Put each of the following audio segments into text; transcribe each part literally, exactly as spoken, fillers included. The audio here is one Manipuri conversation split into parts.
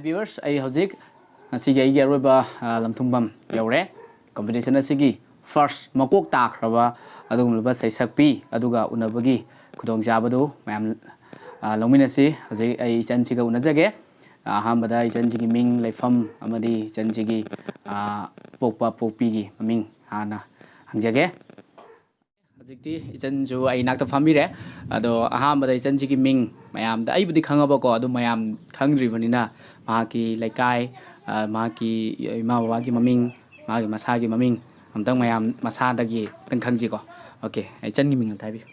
Viewers, ꯑꯩ ꯍꯧꯖꯤꯛ ꯉꯁꯤꯒꯤ ꯑꯩꯒꯤ ꯑꯔꯣꯏꯕ, ꯑ, ꯂꯝꯊꯨꯡꯐꯝ ꯌꯧꯔꯦ꯫ Competition ꯑꯁꯤꯒꯤ first ꯃꯀꯣꯛ ꯇꯥꯈ꯭ꯔꯕ ꯑꯗꯨꯒꯨꯝꯂꯕ ꯁꯩꯁꯛꯄꯤ ꯑꯗꯨꯒ ꯎꯅꯕꯒꯤ ꯈꯨꯗꯣꯡꯆꯥꯕꯗꯨ ꯃꯌꯥꯝ, ꯑ, ꯂꯧꯃꯤꯟꯅꯁꯤ꯫ ꯍꯧꯖꯤꯛ ꯑꯩ ꯏꯆꯟꯁꯤꯒ ꯎꯅꯖꯒꯦ꯫ ꯑ, ꯑꯍꯥꯟꯕꯗ ꯏꯆꯟꯁꯤꯒꯤ ꯃꯤꯡ, ꯂꯩꯐꯝ ꯑꯃꯗꯤ ꯏꯆꯟꯁꯤꯒꯤ, ꯑ, ꯄꯣꯛꯄ ꯄꯣꯛꯄꯤꯒꯤ ꯃꯃꯤꯡ ꯍꯥꯟꯅ ꯍꯪꯖꯒꯦ꯫ ꯍꯧꯖꯤꯛꯇꯤ ꯏꯆꯟꯁꯨ ꯑꯩ ꯏꯅꯥꯛꯇ ꯐꯝꯕꯤꯔꯦ꯫ ꯑꯗꯣ ꯑꯍꯥꯟꯕꯗ ꯏꯆꯟꯁꯤꯒꯤ ꯃꯤꯡ ꯃꯌꯥꯝꯗ, ꯑꯩꯕꯨꯗꯤ ꯈꯪꯉꯕꯀꯣ, ꯑꯗꯨ ꯃꯌꯥꯝ ꯈꯪꯗ꯭ꯔꯤꯕꯅꯤꯅ ꯃꯍꯥꯛꯀꯤ ꯂꯩꯀꯥꯏ, ꯑ, ꯃꯍꯥꯛꯀꯤ ꯏꯃꯥ ꯕꯕꯥꯒꯤ ꯃꯃꯤꯡ, ꯃꯥꯒꯤ ꯃꯁꯥꯒꯤ ꯃꯃꯤꯡ ꯑꯝꯇꯪ ꯃꯌꯥꯝ ꯃꯁꯥꯗꯒꯤ ꯑꯝꯇꯪ ꯈꯪꯁꯤꯀꯣ꯫ ꯑꯣꯀꯦ, ꯏꯆꯟꯒꯤ ꯃꯤꯡ ꯑꯝꯇ ꯍꯥꯏꯕꯤꯌꯨ꯫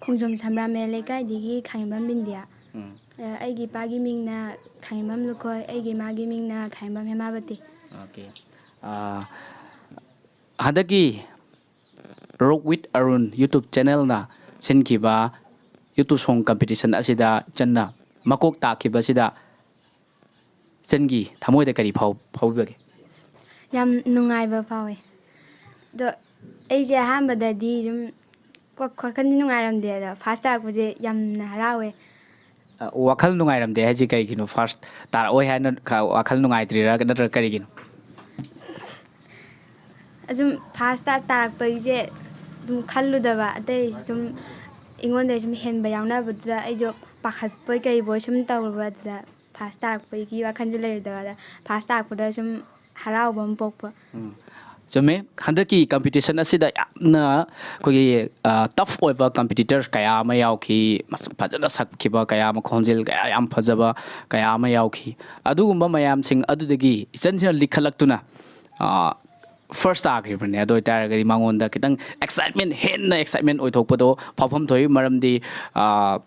ꯈꯣꯡꯖꯣꯝ ꯁꯝꯕ꯭ꯔꯥꯝꯃꯦ ꯂꯩꯀꯥꯏꯗꯒꯤ ꯈꯥꯉꯦꯝꯕꯝ ꯕꯤꯟꯗꯤꯌꯥ꯫ ꯎꯝ꯫ ꯑ, ꯑꯩꯒꯤ ꯏꯄꯥꯒꯤ ꯃꯤꯡꯅ ꯈꯥꯉꯦꯝꯕꯝ ꯂꯨꯈꯣꯏ, ꯑꯩꯒꯤ ꯏꯃꯥꯒꯤ ꯃꯤꯡꯅ ꯈꯥꯉꯦꯝꯕꯝ ꯍꯦꯃꯥꯕꯇꯤ꯫ ꯑꯣꯀꯦ꯫ ꯑ, ꯍꯟꯗꯛꯀꯤ Rock with Arun YouTube channelꯅ ꯁꯤꯟꯈꯤꯕ YouTube song competition ꯑꯁꯤꯗ ꯏꯆꯟꯅ ꯃꯀꯣꯛ ꯇꯥꯈꯤꯕꯁꯤꯗ ꯏꯆꯟꯒꯤ ꯊꯃꯣꯏꯗ ꯀꯔꯤ ꯐꯥꯎ-, ꯐꯥꯎꯕꯤꯕꯒꯦ? ꯌꯥꯝ ꯅꯨꯡꯉꯥꯏꯕ ꯐꯥꯎꯋꯦ꯫ ꯑꯗꯣ ꯑꯩꯁꯦ ꯑꯍꯥꯟꯕꯗꯗꯤ ꯁꯨꯝ ꯋꯥ-, ꯋꯥꯈꯜꯗꯤ ꯅꯨꯡꯉꯥꯏꯔꯝꯗꯦ, ꯑꯗꯣ first ꯇꯥꯔꯛꯄꯁꯦ ꯌꯥꯝꯅ ꯍꯔꯥꯎꯋꯦ꯫ ꯑ, ꯋꯥꯈꯜ ꯅꯨꯡꯉꯥꯏꯔꯝꯗꯦ ꯍꯥꯏꯁꯦ ꯀꯩꯒꯤꯅꯣ? First ꯇꯥꯔꯛꯑꯣꯏ ꯍꯥꯏꯅ ꯈ-, ꯋꯥꯈꯜ ꯅꯨꯡꯉꯥꯏꯇ꯭ꯔꯤꯔꯥ ꯅꯠꯇ꯭ꯔꯒ ꯀꯔꯤꯒꯤꯅꯣ? ꯑꯁꯨꯝ first ꯇꯥ-, ꯇꯥꯔꯛꯄꯒꯤꯁꯦ ꯑꯗꯨꯝ ꯈꯜꯂꯨꯗꯕ, ꯑꯇꯩ ꯁꯨꯝ ꯑꯩꯉꯣꯟꯗ ꯁꯨꯝ ꯍꯦꯟꯕ ꯌꯥꯎꯅꯕꯗꯨꯗ ꯑꯩꯁꯨ ꯄꯥꯈꯠꯄꯣꯏ ꯀꯩꯕꯣꯏ ꯁꯨꯝ ꯇꯧꯔꯨꯕ, ꯑꯗꯨꯗ first ꯇꯥꯔꯛꯄꯒꯤ ꯋꯥꯈꯜꯁꯦ ꯂꯩꯔꯨꯗꯕ, ꯑꯗ first ꯇꯥꯔꯛꯄꯗ ꯁꯨꯝ ꯍꯔꯥꯎꯕ ꯑꯃ ꯄꯣꯛꯄ꯫ ꯎꯝ꯫ ꯆꯨꯝꯃꯦ꯫ ꯍꯟꯗꯛꯀꯤ competition ꯑꯁꯤꯗ ꯌꯥꯝꯅ ꯑꯩꯈꯣꯏꯒꯤ, ꯑ, tough ꯑꯣꯏꯕ competitor ꯀꯌꯥ ꯑꯃ ꯌꯥꯎꯈꯤ, ꯃꯁꯛ ꯐꯖꯅ ꯁꯛꯈꯤꯕ ꯀꯌꯥ ꯑꯃ, ꯈꯣꯟꯖꯦꯜ ꯀꯌꯥ ꯌꯥꯝ ꯐꯖꯕ ꯀꯌꯥ ꯑꯃ ꯌꯥꯎꯈꯤ꯫ ꯑꯗꯨꯒꯨꯝꯕ ꯃꯌꯥꯝꯁꯤꯡ ꯑꯗꯨꯗꯒꯤ ꯏꯆꯟꯁꯤꯅ ꯂꯤꯈꯠꯂꯛꯇꯨꯅ, ꯑ, first ꯇꯥꯈ꯭ꯔꯤꯕꯅꯦ꯫ ꯑꯗꯨ ꯑꯣꯏꯇꯥꯔꯒꯗꯤ ꯃꯉꯣꯟꯗ ꯈꯤꯇꯪ excitement, ꯍꯦꯟꯅ excitement ꯑꯣꯏꯊꯣꯛꯄꯗꯣ ꯐꯥꯎꯐꯝ ꯊꯣꯛꯏ꯫ ꯃꯔꯝꯗꯤ, ꯑ,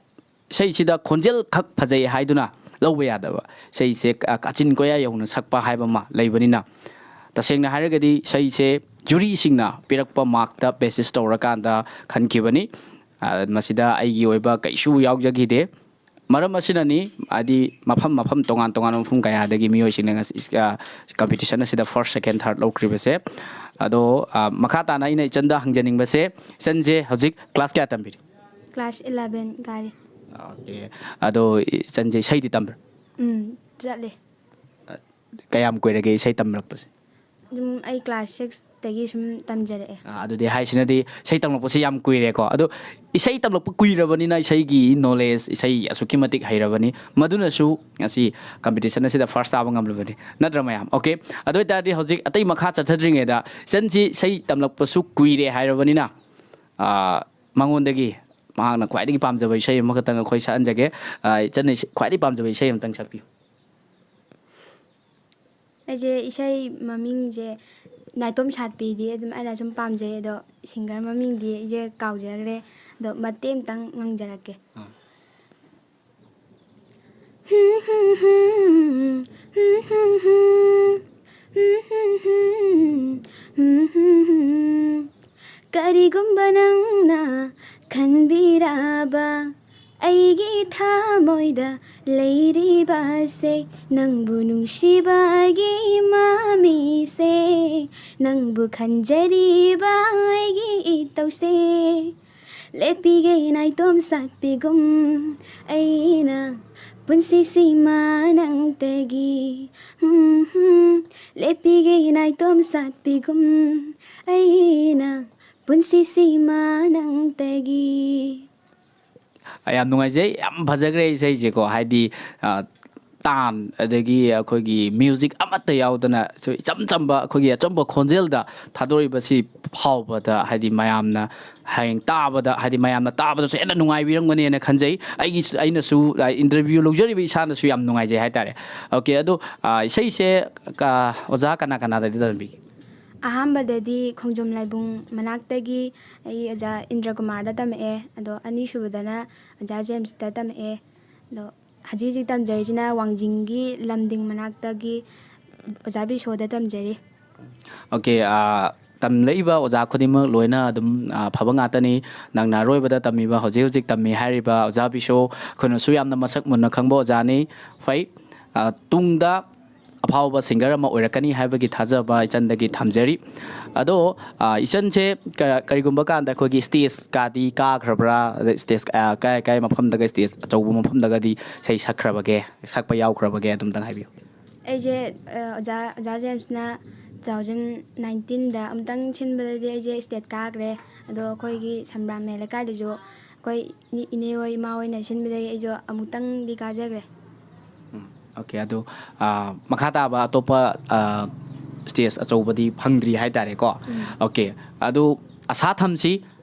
ꯏꯁꯩꯁꯤꯗ ꯈꯣꯟꯖꯦꯜ ꯈꯛ ꯐꯖꯩ ꯍꯥꯏꯗꯨꯅ ꯂꯧꯕ ꯌꯥꯗꯕ꯫ ꯏꯁꯩꯁꯦ ꯀ-, ꯀꯥꯆꯤꯟ ꯀꯣꯌꯥ ꯌꯧꯅ ꯁꯛꯄ ꯍꯥꯏꯕ ꯑꯃ ꯂꯩꯕꯅꯤꯅ, ꯇꯁꯦꯡꯅ ꯍꯥꯏꯔꯒꯗꯤ ꯏꯁꯩꯁꯦ ꯖꯨꯔꯤꯁꯤꯡꯅ ꯄꯤꯔꯛꯄ ꯃꯥꯔꯛꯇ basis ꯇꯧꯔꯀꯥꯟꯗ ꯈꯟꯈꯤꯕꯅꯤ꯫ ꯑ, ꯃꯁꯤꯗ ꯑꯩꯒꯤ ꯑꯣꯏꯕ ꯀꯩꯁꯨ ꯌꯥꯎꯖꯈꯤꯗꯦ꯫ ꯃꯔꯝ ꯑꯁꯤꯅꯅꯤ, ꯍꯥꯏꯗꯤ ꯃꯐꯝ ꯃꯐꯝ, ꯇꯣꯉꯥꯟ ꯇꯣꯉꯥꯟꯕ ꯃꯐꯝ ꯀꯌꯥꯗꯒꯤ ꯃꯤꯑꯣꯏꯁꯤꯡꯅ ꯉꯁꯤ, ꯑ, competition ꯑꯁꯤꯗ first, second, third ꯂꯧꯈ꯭ꯔꯤꯕꯁꯦ꯫ ꯑꯗꯣ, ꯑ, ꯃꯈꯥ ꯇꯥꯅ ꯑꯩꯅ ꯏꯆꯟꯗ ꯍꯪꯖꯅꯤꯡꯕꯁꯦ, ꯏꯆꯟꯁꯦ ꯍꯧꯖꯤꯛ class ꯀꯌꯥ ꯇꯝꯕꯤꯔꯤ? Class eleven ꯀꯥꯔꯤ꯫ ꯑꯣꯀꯦ꯫ ꯑꯗꯣ ꯏꯆꯟꯁꯦ ꯏꯁꯩꯗꯤ ꯇꯝꯕ꯭ꯔꯥ? ꯎꯝ, ꯆꯠꯂꯦ꯫ ꯀꯌꯥꯝ ꯀꯨꯏꯔꯒꯦ ꯏꯁꯩ ꯇꯝꯂꯛꯄꯁꯦ? ꯑꯗꯨꯝ ꯑꯩ ꯀ꯭ꯂꯥꯁ ꯁꯤꯛꯁꯇꯒꯤ ꯁꯨꯝ ꯇꯝꯖꯔꯛꯑꯦ꯫ ꯑꯥ, ꯑꯗꯨꯗꯤ ꯍꯥꯏꯁꯤꯅꯗꯤ ꯏꯁꯩ ꯇꯝꯂꯛꯄꯁꯤ ꯌꯥꯝ ꯀꯨꯏꯔꯦꯀꯣ꯫ ꯑꯗꯣ ꯏꯁꯩ ꯇꯝꯂꯛꯄ ꯀꯨꯏꯔꯕꯅꯤꯅ ꯏꯁꯩꯒꯤ ꯅꯣꯂꯦꯖ, ꯏꯁꯩ ꯑꯁꯨꯛꯀꯤ ꯃꯇꯤꯛ ꯍꯩꯔꯕꯅꯤ, ꯃꯗꯨꯅꯁꯨ ꯉꯁꯤ ꯀꯝꯄꯤꯇꯤꯁꯟ ꯑꯁꯤꯗ ꯐꯥꯔꯁ ꯇꯥꯕ ꯉꯝꯂꯕꯅꯤ, ꯅꯠꯇ꯭ꯔ ꯃꯌꯥꯝ? ꯑꯣꯀꯦ, ꯑꯗꯨ ꯑꯣꯏꯇꯥꯔꯗꯤ ꯍꯧꯖꯤꯛ ꯑꯇꯩ ꯃꯈꯥ ꯆꯠꯊꯗ꯭ꯔꯤꯉꯩꯗ, ꯏꯆꯟꯁꯤ ꯏꯁꯩ ꯇꯝꯂꯛꯄꯁꯨ ꯀꯨꯏꯔꯦ ꯍꯥꯏꯔꯕꯅꯤꯅ, ꯑꯥ, ꯃꯉꯣꯟꯗꯒꯤ ꯃꯍꯥꯛꯅ ꯈ꯭ꯋꯥꯏꯗꯒꯤ ꯄꯥꯝꯖꯕ ꯏꯁꯩ ꯑꯃꯈꯛꯇꯪ ꯑꯩꯈꯣꯏ ꯁꯛꯍꯟꯖꯒꯦ꯫ ꯑꯥ, ꯏꯆꯟꯅ ꯏꯁꯩ-, ꯈ꯭ꯋꯥꯏꯗꯒꯤ ꯄꯥꯝꯖꯕ ꯏꯁꯩ ꯑꯃꯇꯪ ꯁꯛꯄꯤꯌꯨ꯫ ꯑꯩꯁꯦ ꯏꯁꯩ ꯃꯃꯤꯡꯁꯦ ꯅꯥꯏꯇꯣꯝ ꯁꯥꯠꯄꯤꯗꯤ ꯑꯗꯨꯝ ꯑꯩꯅ ꯁꯨꯝ ꯄꯥꯝꯖꯩ, ꯑꯗꯣ ꯁꯤꯡꯒꯔ ꯃꯃꯤꯡꯗꯤ ꯑꯩꯁꯦ ꯀꯥꯎꯖꯈ꯭ꯔꯦ, ꯑꯗꯣ ꯃꯇꯦꯛ ꯑꯃꯇꯪ ꯉꯪꯖꯔꯛꯀꯦ꯫ ꯑꯥ꯫ ꯀꯔꯤꯒꯨꯝꯕ ꯅꯪꯅ ꯈꯟꯕꯤꯔꯕ ꯑꯩꯒꯤ ꯊꯃꯣꯏꯗ ꯂꯩꯔꯤꯕꯁꯦ, ꯅꯪꯕꯨ ꯅꯨꯡꯁꯤꯕꯒꯤ ꯃꯃꯤꯁꯦ, ꯅꯪꯕꯨ ꯈꯟꯖꯔꯤꯕ ꯑꯩꯒꯤ ꯏꯇꯧꯁꯦ, ꯂꯦꯞꯄꯤꯒꯦ ꯅꯥꯏꯇꯣꯝ ꯁꯥꯠꯄꯤꯒꯨꯝ ꯑꯩꯅ ꯄꯨꯟꯁꯤꯁꯤꯃ ꯅꯪꯇꯒꯤ꯫ ꯎꯝ, ꯂꯦꯞꯄꯤꯒꯦ ꯅꯥꯏꯇꯣꯝ ꯁꯥꯠꯄꯤꯒꯨꯝ ꯑꯩꯅ ꯄꯨꯟꯁꯤꯁꯤꯃ ꯅꯪꯇꯒꯤ꯫ ꯑ, ꯌꯥꯝ ꯅꯨꯡꯉꯥꯏꯖꯩ, ꯌꯥꯝ ꯐꯖꯈ꯭ꯔꯦ ꯏꯁꯩꯁꯦꯀꯣ꯫ ꯍꯥꯏꯗꯤ, ꯑ, ꯇꯥꯟ, ꯑꯗꯒꯤ ꯑꯩꯈꯣꯏꯒꯤ ꯃ꯭ꯌꯨꯖꯤꯛ ꯑꯃꯠꯇ ꯌꯥꯎꯗꯅ ꯁꯨ ꯏꯆꯝ ꯆꯝꯕ, ꯑꯩꯈꯣꯏꯒꯤ ꯑꯆꯝꯕ ꯈꯣꯟꯖꯦꯜꯗ ꯊꯥꯗꯣꯔꯛꯏꯕꯁꯤ ꯐꯥꯎꯕꯗ, ꯍꯥꯏꯗꯤ ꯃꯌꯥꯝꯅ ꯍꯌꯦꯡ ꯇꯥꯕꯗ, ꯍꯥꯏꯗꯤ ꯃꯌꯥꯝꯅ ꯇꯥꯕꯗꯁꯨ ꯍꯦꯟꯅ ꯅꯨꯡꯉꯥꯏꯕꯤꯔꯝꯒꯅꯤꯅ ꯈꯟꯖꯩ꯫ ꯑꯩꯒꯤ, ꯑꯩꯅꯁꯨ, ꯑ, ꯏꯟꯇꯔꯚ꯭ꯌꯨ ꯂꯧꯖꯔꯤꯕ ꯏꯁꯥꯅꯁꯨ ꯌꯥꯝ ꯅꯨꯡꯉꯥꯏꯖꯩ ꯍꯥꯏꯇꯥꯔꯦ꯫ ꯑꯣꯀꯦ, ꯑꯗꯣ, ꯑ, ꯏꯁꯩꯁꯦ, ꯑ, ꯑꯣꯖꯥ ꯀꯅꯥ ꯀꯅꯥꯗꯗꯤ ꯇꯝꯕꯤꯒꯦ? ꯑꯍꯥꯟꯕꯗꯗꯤ ꯈꯣꯡꯖꯣꯝ ꯂꯥꯏꯕꯨꯡ ꯃꯅꯥꯛꯇꯒꯤ ꯑꯩ ꯑꯣꯖꯥ ꯏꯟꯗ꯭ꯔ ꯀꯨꯃꯥꯔꯗ ꯇꯝꯃꯛꯑꯦ, ꯑꯗꯣ ꯑꯅꯤꯁꯨꯕꯗꯅ ꯑꯣꯖꯥ ꯖꯦꯝꯁꯇ ꯇꯝꯃꯛꯑꯦ, ꯑꯗꯣ ꯍꯧꯖꯤꯛ ꯍꯧꯖꯤꯛ ꯇꯝꯖꯔꯤꯁꯤꯅ ꯋꯥꯡꯖꯤꯡꯒꯤ ꯂꯝꯗꯤꯡ ꯃꯅꯥꯛꯇꯒꯤ ꯑꯣꯖꯥ ꯕꯤꯁꯣꯗ ꯇꯝꯖꯔꯤ꯫ ꯑꯣꯀꯦ, ꯑ, ꯇꯝꯂꯛꯏꯕ ꯑꯣꯖꯥ ꯈꯨꯗꯤꯡꯃꯛ ꯂꯣꯏꯅ ꯑꯗꯨꯝ, ꯑ, ꯐꯕ ꯉꯥꯛꯇꯅꯤ꯫ ꯅꯪꯅ ꯑꯔꯣꯏꯕꯗ ꯇꯝꯃꯤꯕ, ꯍꯧꯖꯤꯛ ꯍꯧꯖꯤꯛ ꯇꯝꯃꯤ ꯍꯥꯏꯔꯤꯕ ꯑꯣꯖꯥ ꯕꯤꯁꯣ, ꯑꯩꯈꯣꯏꯅꯁꯨ ꯌꯥꯝꯅ ꯃꯁꯛ ꯃꯨꯟꯅ ꯈꯪꯕ ꯑꯣꯖꯥꯅꯤ꯫ ꯐꯩ꯫ ꯑ, ꯇꯨꯡꯗ ꯑꯐꯥꯎꯕ ꯁꯤꯡꯒꯔ ꯑꯃ ꯑꯣꯏꯔꯛꯀꯅꯤ ꯍꯥꯏꯕꯒꯤ ꯊꯥꯖꯕ ꯏꯆꯟꯗꯒꯤ ꯊꯝꯖꯔꯤ꯫ ꯑꯗꯣ, ꯑ, ꯏꯆꯟꯁꯦ ꯀ-, ꯀꯔꯤꯒꯨꯝꯕ ꯀꯥꯟꯗ ꯑꯩꯈꯣꯏꯒꯤ ꯁ꯭ꯇꯦꯖꯀꯥꯗꯤ ꯀꯥꯈ꯭ꯔꯕ꯭ꯔꯥ? ꯑꯗꯩ ꯁ꯭ꯇꯦꯖ, ꯑ, ꯀꯥꯏ, ꯀꯥꯏ ꯃꯐꯝꯗꯒ, ꯁ꯭ꯇꯦꯖ ꯑꯆꯧꯕ ꯃꯐꯝꯗꯒꯗꯤ ꯏꯁꯩ ꯁꯛꯈ꯭ꯔꯕꯒꯦ, ꯁꯛꯄ ꯌꯥꯎꯈ꯭ꯔꯕꯒꯦ? ꯑꯗꯨꯝꯇꯪ ꯍꯥꯏꯕꯤꯌꯨ꯫ ꯑꯩꯁꯦ ꯑ, ꯑꯣꯖꯥ ꯑꯣꯖꯥ ꯖꯦꯝꯁꯅ ꯇꯨ ꯊꯥꯎꯖꯟ ꯅꯥꯏꯟꯇꯤꯟꯗ ꯑꯃꯨꯛꯇꯪ ꯁꯤꯟꯕꯗꯗꯤ ꯑꯩꯁꯦ ꯁ꯭ꯇꯦꯠ ꯀꯥꯈ꯭ꯔꯦ꯫ ꯑꯗꯣ ꯑꯩꯈꯣꯏꯒꯤ ꯁꯝꯕ꯭ꯔꯥꯝ ꯃꯌꯥꯏ ꯂꯩꯀꯥꯏꯗꯁꯨ ꯑꯩꯈꯣꯏ ꯏꯅꯦ- ꯏꯅꯦ ꯍꯣꯏ ꯏꯃꯥ ꯍꯣꯏꯅ ꯁꯤꯟꯕꯗꯒꯤ ꯑꯩꯁꯨ ꯑꯃꯨꯛꯇꯪꯗꯤ ꯀꯥꯖꯈ꯭ꯔꯦ꯫ ꯎꯝ, ꯑꯣꯀꯦ꯫ ꯑꯗꯣ ꯑ, ꯃꯈꯥ ꯇꯥꯕ ꯑꯇꯣꯞꯄ ꯁ꯭ꯇꯦꯖ ꯑꯆꯧꯕꯗꯤ ꯐꯪꯗ꯭ꯔꯤ ꯍꯥꯏꯇꯥꯔꯦꯀꯣ꯫ ꯑꯣꯀꯦ꯫ ꯑꯗꯨ ꯑꯁꯥ ꯊꯝꯁꯤ,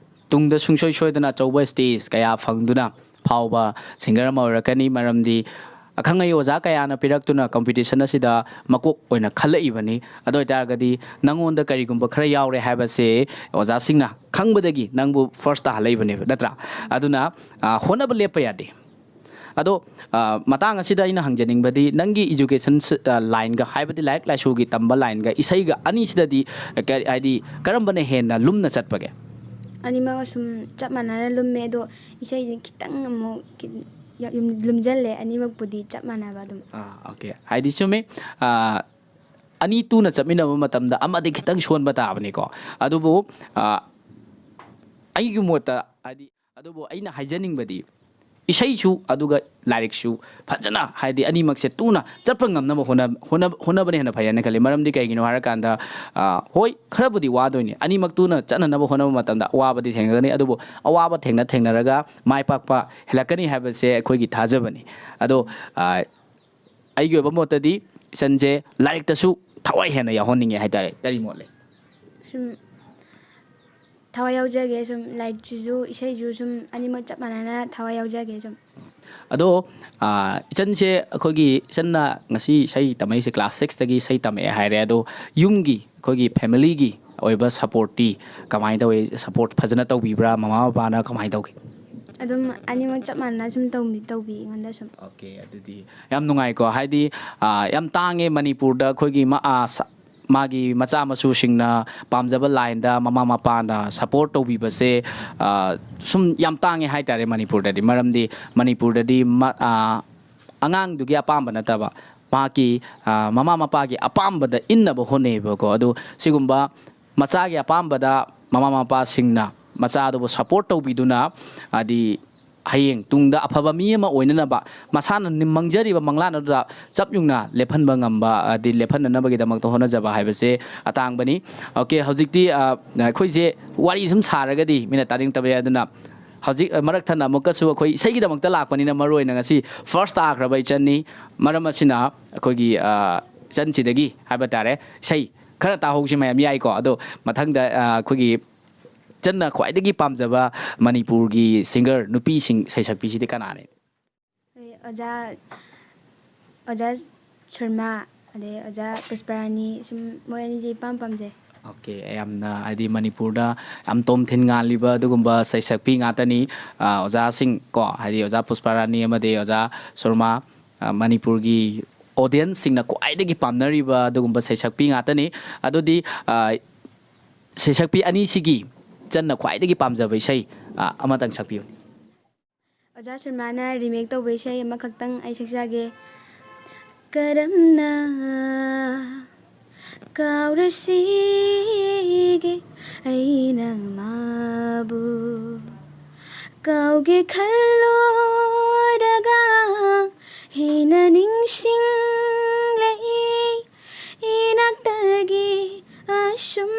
ꯇꯨꯡꯗ ꯁꯨꯡꯁꯣꯏ ꯁꯣꯏꯗꯅ ꯑꯆꯧꯕ ꯁ꯭ꯇꯦꯖ ꯀꯌꯥ ꯐꯪꯗꯨꯅ ꯐꯥꯎꯕ ꯁꯤꯡꯒꯔ ꯑꯃ ꯑꯣꯏꯔꯛꯀꯅꯤ꯫ ꯃꯔꯝꯗꯤ ꯑꯈꯪ ꯑꯍꯩ ꯑꯣꯖꯥ ꯀꯌꯥꯅ ꯄꯤꯔꯛꯇꯨꯅ ꯀꯝꯄꯤꯇꯤꯁꯟ ꯑꯁꯤꯗ ꯃꯀꯣꯛ ꯑꯣꯏꯅ ꯈꯜꯂꯛꯏꯕꯅꯤ꯫ ꯑꯗꯨ ꯑꯣꯏꯇꯥꯔꯒꯗꯤ ꯅꯪꯉꯣꯟꯗ ꯀꯔꯤꯒꯨꯝꯕ ꯈꯔ ꯌꯥꯎꯔꯦ ꯍꯥꯏꯕꯁꯦ ꯑꯣꯖꯥꯁꯤꯡꯅ ꯈꯪꯕꯗꯒꯤ ꯅꯪꯕꯨ ꯐꯥꯔꯁ ꯇꯥꯍꯜꯂꯛꯏꯕꯅꯦꯕ, ꯅꯠꯇ꯭ꯔꯥ? ꯑꯗꯨꯅ ꯑ, ꯍꯣꯠꯅꯕ ꯂꯦꯞꯄ ꯌꯥꯗꯦ꯫ ꯑꯗꯣ ꯑ, ꯃꯇꯥꯡ ꯑꯁꯤꯗ ꯑꯩꯅ ꯍꯪꯖꯅꯤꯡꯕꯗꯤ, ꯅꯪꯒꯤ ꯏꯖꯨꯀꯦꯁꯟ ꯂꯥꯏꯟꯒ, ꯍꯥꯏꯕꯗꯤ ꯂꯥꯏꯔꯤꯛ ꯂꯥꯏꯁꯨꯒꯤ ꯇꯝꯕ ꯂꯥꯏꯟꯒ, ꯏꯁꯩꯒ ꯑꯅꯤꯁꯤꯗꯗꯤ ꯀ- ꯍꯥꯏꯗꯤ ꯀꯔꯝꯕꯅ ꯍꯦꯟꯅ ꯂꯨꯝꯅ ꯆꯠꯄꯒꯦ? ꯑꯅꯤꯃꯛ ꯑꯁꯨꯝ ꯆꯞ ꯃꯥꯟꯅꯅ ꯂꯨꯝꯃꯦ, ꯑꯗꯣ ꯏꯁꯩꯁꯤꯅ ꯈꯤꯇꯪ ꯑꯃꯨꯛ ꯈꯤ- ꯌꯥꯝ ꯂꯨꯝ- ꯂꯨꯝꯖꯜꯂꯦ꯫ ꯑꯅꯤꯃꯛꯄꯨꯗꯤ ꯆꯞ ꯃꯥꯟꯅꯕ ꯑꯗꯨꯝ꯫ ꯑꯥ, ꯑꯣꯀꯦ꯫ ꯍꯥꯏꯗꯤ ꯆꯨꯝꯃꯤ, ꯑꯥ, ꯑꯅꯤ ꯇꯨꯅ ꯆꯠꯃꯤꯟꯅꯕ ꯃꯇꯝꯗ ꯑꯃꯗꯤ ꯈꯤꯇꯪ ꯁꯣꯟꯕ ꯇꯥꯕꯅꯤꯀꯣ꯫ ꯑꯗꯨꯕꯨ ꯑꯥ, ꯑꯩꯒꯤ ꯃꯣꯠꯇ ꯍꯥꯏꯗꯤ, ꯑꯗꯨꯕꯨ ꯑꯩꯅ ꯍꯥꯏꯖꯅꯤꯡꯕꯗꯤ, ꯏꯁꯩꯁꯨ ꯑꯗꯨꯒ ꯂꯥꯏꯔꯤꯛꯁꯨ ꯐꯖꯅ, ꯍꯥꯏꯗꯤ, ꯑꯅꯤꯃꯛꯁꯦ ꯇꯨꯅ ꯆꯠꯄ ꯉꯝꯅꯕ ꯍꯣꯠꯅ- ꯍꯣꯠꯅ- ꯍꯣꯠꯅꯕꯅ ꯍꯦꯟꯅ ꯐꯩ ꯍꯥꯏꯅ ꯈꯜꯂꯤ꯫ ꯃꯔꯝꯗꯤ ꯀꯩꯒꯤꯅꯣ ꯍꯥꯏꯔꯀꯥꯟꯗ, ꯑꯥ, ꯍꯣꯏ, ꯈꯔꯕꯨꯗꯤ ꯋꯥꯗꯣꯏꯅꯤ, ꯑꯅꯤꯃꯛ ꯇꯨꯅ ꯆꯠꯅꯅꯕ ꯍꯣꯠꯅꯕ ꯃꯇꯝꯗ ꯑꯋꯥꯕꯗꯤ ꯊꯦꯡꯅꯒꯅꯤ, ꯑꯗꯨꯕꯨ ꯑꯋꯥꯕ ꯊꯦꯡꯅ ꯊꯦꯡꯅꯔꯒ ꯃꯥꯏ ꯄꯥꯛꯄ ꯍꯦꯜꯂꯛꯀꯅꯤ ꯍꯥꯏꯕꯁꯦ ꯑꯩꯈꯣꯏꯒꯤ ꯊꯥꯖꯕꯅꯤ꯫ ꯑꯗꯣ ꯑꯥ, ꯑꯩꯒꯤ ꯑꯣꯏꯕ ꯃꯣꯠꯇꯗꯤ ꯏꯆꯟꯁꯦ ꯂꯥꯏꯔꯤꯛꯇꯁꯨ ꯊꯋꯥꯏ ꯍꯦꯟꯅ ꯌꯥꯎꯍꯟꯅꯤꯡꯉꯦ ꯍꯥꯏꯇꯥꯔꯦ꯫ ꯀꯔꯤ ꯃꯣꯠ ꯂꯩ? ꯁꯨꯝ ꯊꯋꯥꯏ ꯌꯥꯎꯖꯒꯦ꯫ ꯁꯨꯝ ꯂꯥꯏꯔꯤꯛꯁꯤꯁꯨ ꯏꯁꯩꯁꯨ ꯁꯨꯝ ꯑꯅꯤꯃꯛ ꯆꯞ ꯃꯥꯟꯅꯅ ꯊꯋꯥꯏ ꯌꯥꯎꯖꯒꯦ ꯁꯨꯝ꯫ ꯑꯗꯣ ꯑꯥ, ꯏꯆꯟꯁꯦ, ꯑꯩꯈꯣꯏꯒꯤ ꯏꯆꯟꯅ ꯉꯁꯤ ꯏꯁꯩ ꯇꯝꯃꯛꯏꯁꯦ ꯀ꯭ꯂꯥꯁ ꯁꯤꯛꯁꯇꯒꯤ ꯏꯁꯩ ꯇꯝꯃꯛꯑꯦ ꯍꯥꯏꯔꯦ꯫ ꯑꯗꯣ ꯌꯨꯝꯒꯤ, ꯑꯩꯈꯣꯏꯒꯤ ꯐꯦꯃꯤꯂꯤꯒꯤ ꯑꯣꯏꯕ ꯁꯞꯄꯣꯔꯠꯇꯤ ꯀꯃꯥꯏꯅ ꯇꯧꯏ? ꯁꯞꯄꯣꯔꯠ ꯐꯖꯅ ꯇꯧꯕꯤꯕ꯭ꯔꯥ? ꯃꯃꯥ ꯕꯕꯥꯅ ꯀꯃꯥꯏꯅ ꯇꯧꯒꯦ? ꯑꯗꯨꯝ ꯑꯅꯤꯃꯛ ꯆꯞ ꯃꯥꯟꯅꯅ ꯁꯨꯝ ꯇꯧꯕꯤ ꯇꯧꯕꯤ ꯑꯩꯉꯣꯟꯗ ꯁꯨꯝ꯫ ꯑꯣꯀꯦ, ꯑꯗꯨꯗꯤ ꯌꯥꯝ ꯅꯨꯡꯉꯥꯏꯀꯣ꯫ ꯍꯥꯏꯗꯤ ꯑꯥ, ꯌꯥꯝ ꯇꯥꯡꯉꯦ ꯃꯅꯤꯄꯨꯔꯗ ꯑꯩꯈꯣꯏꯒꯤ ꯃꯥ- ꯑꯥ, ꯁ- ꯃꯥꯒꯤ ꯃꯆꯥ ꯃꯁꯨꯁꯤꯡꯅ ꯄꯥꯝꯖꯕ ꯂꯥꯏꯟꯗ ꯃꯃꯥ ꯃꯄꯥꯅ ꯁꯞꯄꯣꯔꯠ ꯇꯧꯕꯤꯕꯁꯦ, ꯑꯥ, ꯁꯨꯝ ꯌꯥꯝ ꯇꯥꯡꯉꯦ ꯍꯥꯏꯇꯥꯔꯦ ꯃꯅꯤꯄꯨꯔꯗꯗꯤ꯫ ꯃꯔꯝꯗꯤ ꯃꯅꯤꯄꯨꯔꯗꯗꯤ ꯃ- ꯑꯥ, ꯑꯉꯥꯡꯗꯨꯒꯤ ꯑꯄꯥꯝꯕ ꯅꯠꯇꯕ, ꯃꯍꯥꯛꯀꯤ ꯑꯥ, ꯃꯃꯥ ꯃꯄꯥꯒꯤ ꯑꯄꯥꯝꯕꯗ ꯏꯟꯅꯕ ꯍꯣꯠꯅꯩꯌꯦꯕꯀꯣ꯫ ꯑꯗꯨ ꯁꯤꯒꯨꯝꯕ ꯃꯆꯥꯒꯤ ꯑꯄꯥꯝꯕꯗ ꯃꯃꯥ ꯃꯄꯥꯁꯤꯡꯅ ꯃꯆꯥꯗꯨꯕꯨ ꯁꯞꯄꯣꯔꯠ ꯇꯧꯕꯤꯗꯨꯅ, ꯍꯥꯏꯗꯤ ꯍꯌꯦꯡ ꯇꯨꯡꯗ ꯑꯐꯕ ꯃꯤ ꯑꯃ ꯑꯣꯏꯅꯅꯕ, ꯃꯁꯥꯅ ꯅꯤꯡ-, ꯃꯪꯖꯔꯤꯕ ꯃꯪꯂꯥꯟ ꯑꯗꯨꯗ ꯆꯞ ꯌꯨꯡꯅ ꯂꯦꯞꯍꯟꯕ ꯉꯝꯕ, ꯍꯥꯏꯗꯤ ꯂꯦꯞꯍꯟꯅꯅꯕꯒꯤꯗꯃꯛꯇ ꯍꯣꯠꯅꯖꯕ ꯍꯥꯏꯕꯁꯦ ꯑꯇꯥꯡꯕꯅꯤ꯫ ꯑꯣꯀꯦ, ꯍꯧꯖꯤꯛꯇꯤ, ꯑ, ꯑꯩꯈꯣꯏꯁꯦ ꯋꯥꯔꯤ ꯁꯨꯝ ꯁꯥꯔꯒꯗꯤ ꯃꯤꯅ ꯇꯥꯅꯤꯡꯗꯕ ꯌꯥꯏ, ꯑꯗꯨꯅ ꯍꯧꯖꯤꯛ, ꯑ, ꯃꯔꯛ ꯊꯠꯅ ꯑꯃꯨꯛꯀꯁꯨ ꯑꯩꯈꯣꯏ ꯏꯁꯩꯒꯤꯗꯃꯛꯇ ꯂꯥꯛꯄꯅꯤꯅ, ꯃꯔꯨ ꯑꯣꯏꯅ ꯉꯁꯤ ꯐꯥꯔꯁ ꯇꯥꯈ꯭ꯔꯕ ꯏꯆꯟꯅꯤ꯫ ꯃꯔꯝ ꯑꯁꯤꯅ ꯑꯩꯈꯣꯏꯒꯤ, ꯑ, ꯏꯆꯟꯁꯤꯗꯒꯤ ꯍꯥꯏꯕ ꯇꯥꯔꯦ, ꯏꯁꯩ ꯈꯔ ꯇꯥꯍꯧꯁꯤ ꯃꯌꯥꯝ, ꯌꯥꯏꯀꯣ? ꯑꯗꯣ ꯃꯊꯪꯗ, ꯑ, ꯑꯩꯈꯣꯏꯒꯤ ꯏꯆꯟꯅ ꯈ꯭ꯋꯥꯏꯗꯒꯤ ꯄꯥꯝꯖꯕ ꯃꯅꯤꯄꯨꯔꯒꯤ ꯁꯤꯡꯒꯔ ꯅꯨꯄꯤꯁꯤꯡ ꯁꯩꯁꯛꯄꯤꯁꯤꯗꯤ ꯀꯅꯥꯅꯤ? ꯑꯩ ꯑꯣꯖꯥ, ꯑꯣꯖꯥ ꯁꯔꯃ, ꯑꯗꯩ ꯑꯣꯖꯥ ꯄꯨꯁꯄꯔꯥꯅꯤ, ꯁꯨꯝ ꯃꯣꯏ ꯑꯅꯤꯁꯦ ꯏꯄꯥꯝ ꯄꯥꯝꯖꯩ꯫ ꯑꯣꯀꯦ, ꯌꯥꯝꯅ, ꯍꯥꯏꯗꯤ, ꯃꯅꯤꯄꯨꯔꯗ ꯌꯥꯝ ꯇꯣꯝ ꯊꯤꯟ ꯉꯥꯜꯂꯤꯕ ꯑꯗꯨꯒꯨꯝꯕ ꯁꯩꯁꯛꯄꯤ ꯉꯥꯛꯇꯅꯤ꯫ ꯑ, ꯑꯣꯖꯥꯁꯤꯡ ꯀꯣ, ꯍꯥꯏꯗꯤ ꯑꯣꯖꯥ ꯄꯨꯁꯄꯔꯥꯅꯤ ꯑꯃꯗꯤ ꯑꯣꯖꯥ ꯁꯔꯃ, ꯑ, ꯃꯅꯤꯄꯨꯔꯒꯤ ꯑꯣꯗꯤꯌꯟꯁꯁꯤꯡꯅ ꯈ꯭ꯋꯥꯏꯗꯒꯤ ꯄꯥꯝꯅꯔꯤꯕ ꯑꯗꯨꯒꯨꯝꯕ ꯁꯩꯁꯛꯄꯤ ꯉꯥꯛꯇꯅꯤ꯫ ꯑꯗꯨꯗꯤ, ꯑ, ꯁꯩꯁꯛꯄꯤ ꯑꯅꯤꯁꯤꯒꯤ ꯏꯆꯟꯅ ꯈ꯭ꯋꯥꯏꯗꯒꯤ ꯄꯥꯝꯖꯕ ꯏꯁꯩ, ꯑ, ꯑꯃꯇꯪ ꯁꯛꯄꯤꯌꯨ꯫ ꯑꯣꯖꯥ ꯁꯨꯔꯃꯥꯅ ꯔꯤꯃꯦꯛ ꯇꯧꯕ ꯏꯁꯩ ꯑꯃꯈꯛꯇꯪ ꯑꯩ ꯁꯛꯆꯒꯦ꯫ ꯀꯔꯝꯅ ꯀꯥꯎꯔꯁꯤꯒꯦ ꯑꯩꯅ ꯃꯥꯕꯨ? ꯀꯥꯎꯒꯦ ꯈꯜꯂꯨꯔꯒ ꯍꯦꯟꯅ ꯅꯤꯡꯁꯤꯡꯂꯛꯏ꯫ ꯏꯅꯥꯛꯇꯒꯤ ꯑꯁꯨꯝ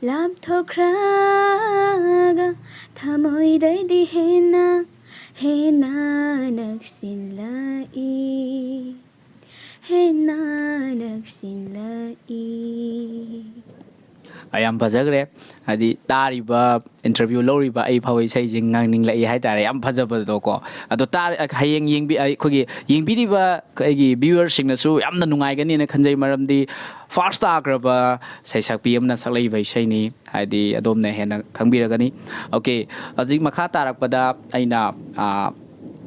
ꯂꯥꯞꯊꯣꯛꯈ꯭ꯔꯒ ꯊꯃꯣꯏꯗꯗꯤ ꯍꯦꯟꯅ, ꯍꯦꯟꯅ ꯅꯛꯁꯤꯜꯂꯛꯏ, ꯍꯦꯟꯅ ꯅꯛꯁꯤꯜꯂꯛꯏ꯫ ꯑ, ꯌꯥꯝ ꯐꯖꯈ꯭ꯔꯦ꯫ ꯍꯥꯏꯗꯤ, ꯇꯥꯔꯤꯕ, ꯏꯟꯇꯔꯚ꯭ꯌꯨ ꯂꯧꯔꯤꯕ ꯑꯩ ꯐꯥꯎꯕ ꯏꯁꯩꯁꯦ ꯉꯪꯅꯤꯡꯂꯛꯏ ꯍꯥꯏꯇꯥꯔꯦ꯫ ꯌꯥꯝ ꯐꯖꯕꯗꯣꯀꯣ꯫ ꯑꯗꯣ ꯇꯥ-, ꯍꯌꯦꯡ ꯌꯦꯡꯕꯤ-, ꯑꯩꯈꯣꯏꯒꯤ ꯌꯦꯡꯕꯤꯔꯤꯕ ꯑꯩꯒꯤ ꯚ꯭ꯌꯨꯋꯔꯁꯤꯡꯅꯁꯨ ꯌꯥꯝꯅ ꯅꯨꯡꯉꯥꯏꯒꯅꯤꯅ ꯈꯟꯖꯩ, ꯃꯔꯝꯗꯤ ꯐꯥꯔꯁ ꯇꯥꯈ꯭ꯔꯕ ꯁꯩꯁꯛꯄꯤ ꯑꯃꯅ ꯁꯛꯂꯛꯏꯕ ꯏꯁꯩꯅꯤ꯫ ꯍꯥꯏꯗꯤ, ꯑꯗꯣꯝꯅ ꯍꯦꯟꯅ ꯈꯪꯕꯤꯔꯒꯅꯤ꯫ ꯑꯣꯀꯦ, ꯍꯧꯖꯤꯛ ꯃꯈꯥ ꯇꯥꯔꯛꯄꯗ ꯑꯩꯅ, ꯑ,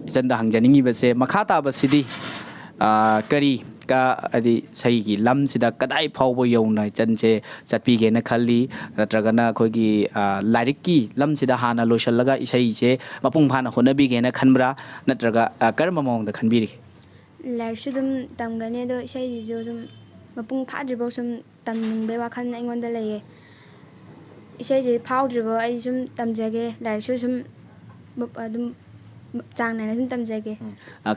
ꯏꯆꯟꯗ ꯍꯪꯖꯅꯤꯡꯉꯤꯕꯁꯦ, ꯃꯈꯥ ꯇꯥꯕꯁꯤꯗꯤ, ꯑ, ꯀꯔꯤ, ꯀ-, ꯍꯥꯏꯗꯤ, ꯏꯁꯩꯒꯤ ꯂꯝꯁꯤꯗ ꯀꯗꯥꯏ ꯐꯥꯎꯕ ꯌꯧꯅ ꯏꯆꯟꯁꯦ ꯆꯠꯄꯤꯒꯦꯅ ꯈꯜꯂꯤ? ꯅꯠꯇ꯭ꯔꯒꯅ ꯑꯩꯈꯣꯏꯒꯤ, ꯑ, ꯂꯥꯏꯔꯤꯛꯀꯤ ꯂꯝꯁꯤꯗ ꯍꯥꯟꯅ ꯂꯣꯏꯁꯤꯜꯂꯒ ꯏꯁꯩꯁꯦ ꯃꯄꯨꯡ ꯐꯥꯅ ꯍꯣꯠꯅꯕꯤꯒꯦꯅ ꯈꯟꯕ꯭ꯔꯥ? ꯅꯠꯇ꯭ꯔꯒ, ꯑ, ꯀꯔꯝꯕ ꯃꯑꯣꯡꯗ ꯈꯟꯕꯤꯔꯤꯒꯦ? ꯂꯥꯏꯔꯤꯛꯁꯨ ꯑꯗꯨꯝ ꯇꯝꯒꯅꯤ, ꯑꯗꯣ ꯏꯁꯩꯁꯤꯁꯨ ꯑꯗꯨꯝ ꯃꯄꯨꯡ ꯐꯥꯗ꯭ꯔꯤꯐꯥꯎ ꯁꯨꯝ ꯇꯝꯅꯤꯡꯕꯩ ꯋꯥꯈꯜ ꯑꯩꯉꯣꯟꯗ ꯂꯩꯌꯦ꯫ ꯏꯁꯩꯁꯦ ꯐꯥꯎꯗ꯭ꯔꯤꯐꯥꯎ ꯑꯩ ꯁꯨꯝ ꯇꯝꯖꯒꯦ, ꯂꯥꯏꯔꯤꯛꯁꯨ ꯁꯨꯝ ꯃ-, ꯑꯗꯨꯝ ꯆꯥꯡ ꯅꯥꯏꯅ ꯑꯗꯨꯝ ꯇꯝꯖꯒꯦ꯫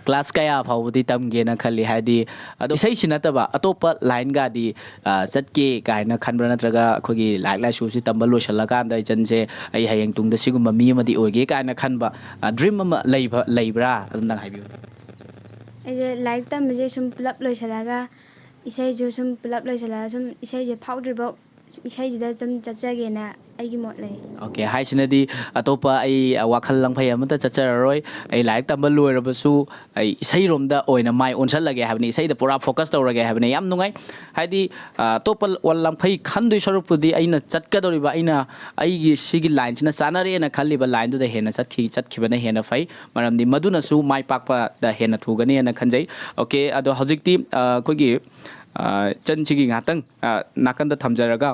ꯀ꯭ꯂꯥꯁ ꯀꯌꯥ ꯐꯥꯎꯕꯗꯤ ꯇꯝꯒꯦꯅ ꯈꯜꯂꯤ? ꯍꯥꯏꯗꯤ ꯑꯗꯣ ꯏꯁꯩꯁꯤ ꯅꯠꯇꯕ ꯑꯇꯣꯞꯄ ꯂꯥꯏꯟꯒꯗꯤ ꯆꯠꯀꯦ ꯀꯥꯏꯅ ꯈꯟꯕ꯭ꯔꯥ, ꯅꯠꯇ꯭ꯔꯒ ꯑꯩꯈꯣꯏꯒꯤ ꯂꯥꯏꯔꯤꯛ ꯂꯥꯏꯁꯨꯁꯤ ꯇꯝꯕ ꯂꯣꯏꯁꯤꯜꯂꯀꯥꯟꯗ ꯏꯆꯟꯁꯦ ꯑꯩ ꯍꯌꯦꯡ ꯇꯨꯡꯗ ꯁꯤꯒꯨꯝꯕ ꯃꯤ ꯑꯃꯗꯤ ꯑꯣꯏꯒꯦ ꯀꯥꯏꯅ ꯈꯟꯕ ꯗ꯭ꯔꯤꯝ ꯑꯃ ꯂꯩꯕ ꯂꯩꯕ꯭ꯔꯥ? ꯑꯗꯨꯝꯇꯪ ꯍꯥꯏꯕꯤꯌꯨ꯫ ꯑꯩꯁꯦ ꯂꯥꯏꯔꯤꯛ ꯇꯝꯕꯁꯦ ꯁꯨꯝ ꯄꯨꯂꯞ ꯂꯣꯏꯁꯤꯜꯂꯒ, ꯏꯁꯩꯁꯨ ꯁꯨꯝ ꯄꯨꯂꯞ ꯂꯣꯏꯁꯤꯜꯂꯒ ꯁꯨꯝ ꯏꯁꯩꯁꯦ ꯐꯥꯎꯗ꯭ꯔꯤꯐꯥꯎ ꯁꯨꯝ ꯏꯁꯩꯁꯤꯗ ꯁꯨꯝ ꯆꯠꯆꯒꯦꯅ ꯑꯩꯒꯤ ꯃꯣꯠ ꯂꯩ꯫ ꯑꯣꯀꯦ, ꯍꯥꯏꯁꯤꯅꯗꯤ ꯑꯇꯣꯞꯄ ꯑꯩ ꯋꯥꯈꯜ ꯂꯪꯐꯩ ꯑꯃꯠꯇ ꯆꯠꯆꯔꯔꯣꯏ꯫ ꯑꯩ ꯂꯥꯏꯔꯤꯛ ꯇꯝꯕ ꯂꯣꯏꯔꯕꯁꯨ ꯑꯩ ꯏꯁꯩꯔꯣꯝꯗ ꯑꯣꯏꯅ ꯃꯥꯏ ꯑꯣꯟꯁꯤꯜꯂꯒꯦ ꯍꯥꯏꯕꯅꯤ, ꯏꯁꯩꯗ ꯄꯨꯔꯥ ꯐꯣꯀꯁ ꯇꯧꯔꯒꯦ ꯍꯥꯏꯕꯅꯤ꯫ ꯌꯥꯝ ꯅꯨꯡꯉꯥꯏ꯫ ꯍꯥꯏꯗꯤ ꯑꯇꯣꯞꯄ ꯂꯪꯐꯩ ꯈꯟꯗꯣꯏ ꯁꯔꯨꯛꯄꯨꯗꯤ ꯑꯩꯅ ꯆꯠꯀꯗꯧꯔꯤꯕ, ꯑꯩꯅ ꯑꯩꯒꯤ ꯁꯤꯒꯤ ꯂꯥꯏꯟꯁꯤꯅ ꯆꯥꯅꯔꯦꯅ ꯈꯜꯂꯤꯕ ꯂꯥꯏꯟꯗꯨꯗ ꯍꯦꯟꯅ ꯆꯠꯈꯤ ꯆꯠꯈꯤꯕꯅ ꯍꯦꯟꯅ ꯐꯩ꯫ ꯃꯔꯝꯗꯤ ꯃꯗꯨꯅꯁꯨ ꯃꯥꯏ ꯄꯥꯛꯄꯗ ꯍꯦꯟꯅ ꯊꯨꯒꯅꯤꯅ ꯈꯟꯖꯩ꯫ ꯑꯣꯀꯦ, ꯑꯗꯣ ꯍꯧꯖꯤꯛꯇꯤ ꯑꯩꯈꯣꯏꯒꯤ ꯏꯆꯟꯁꯤꯒꯤ ꯉꯥꯏꯍꯥꯛꯇꯪ ꯅꯥꯀꯟꯗ ꯊꯝꯖꯔꯒ,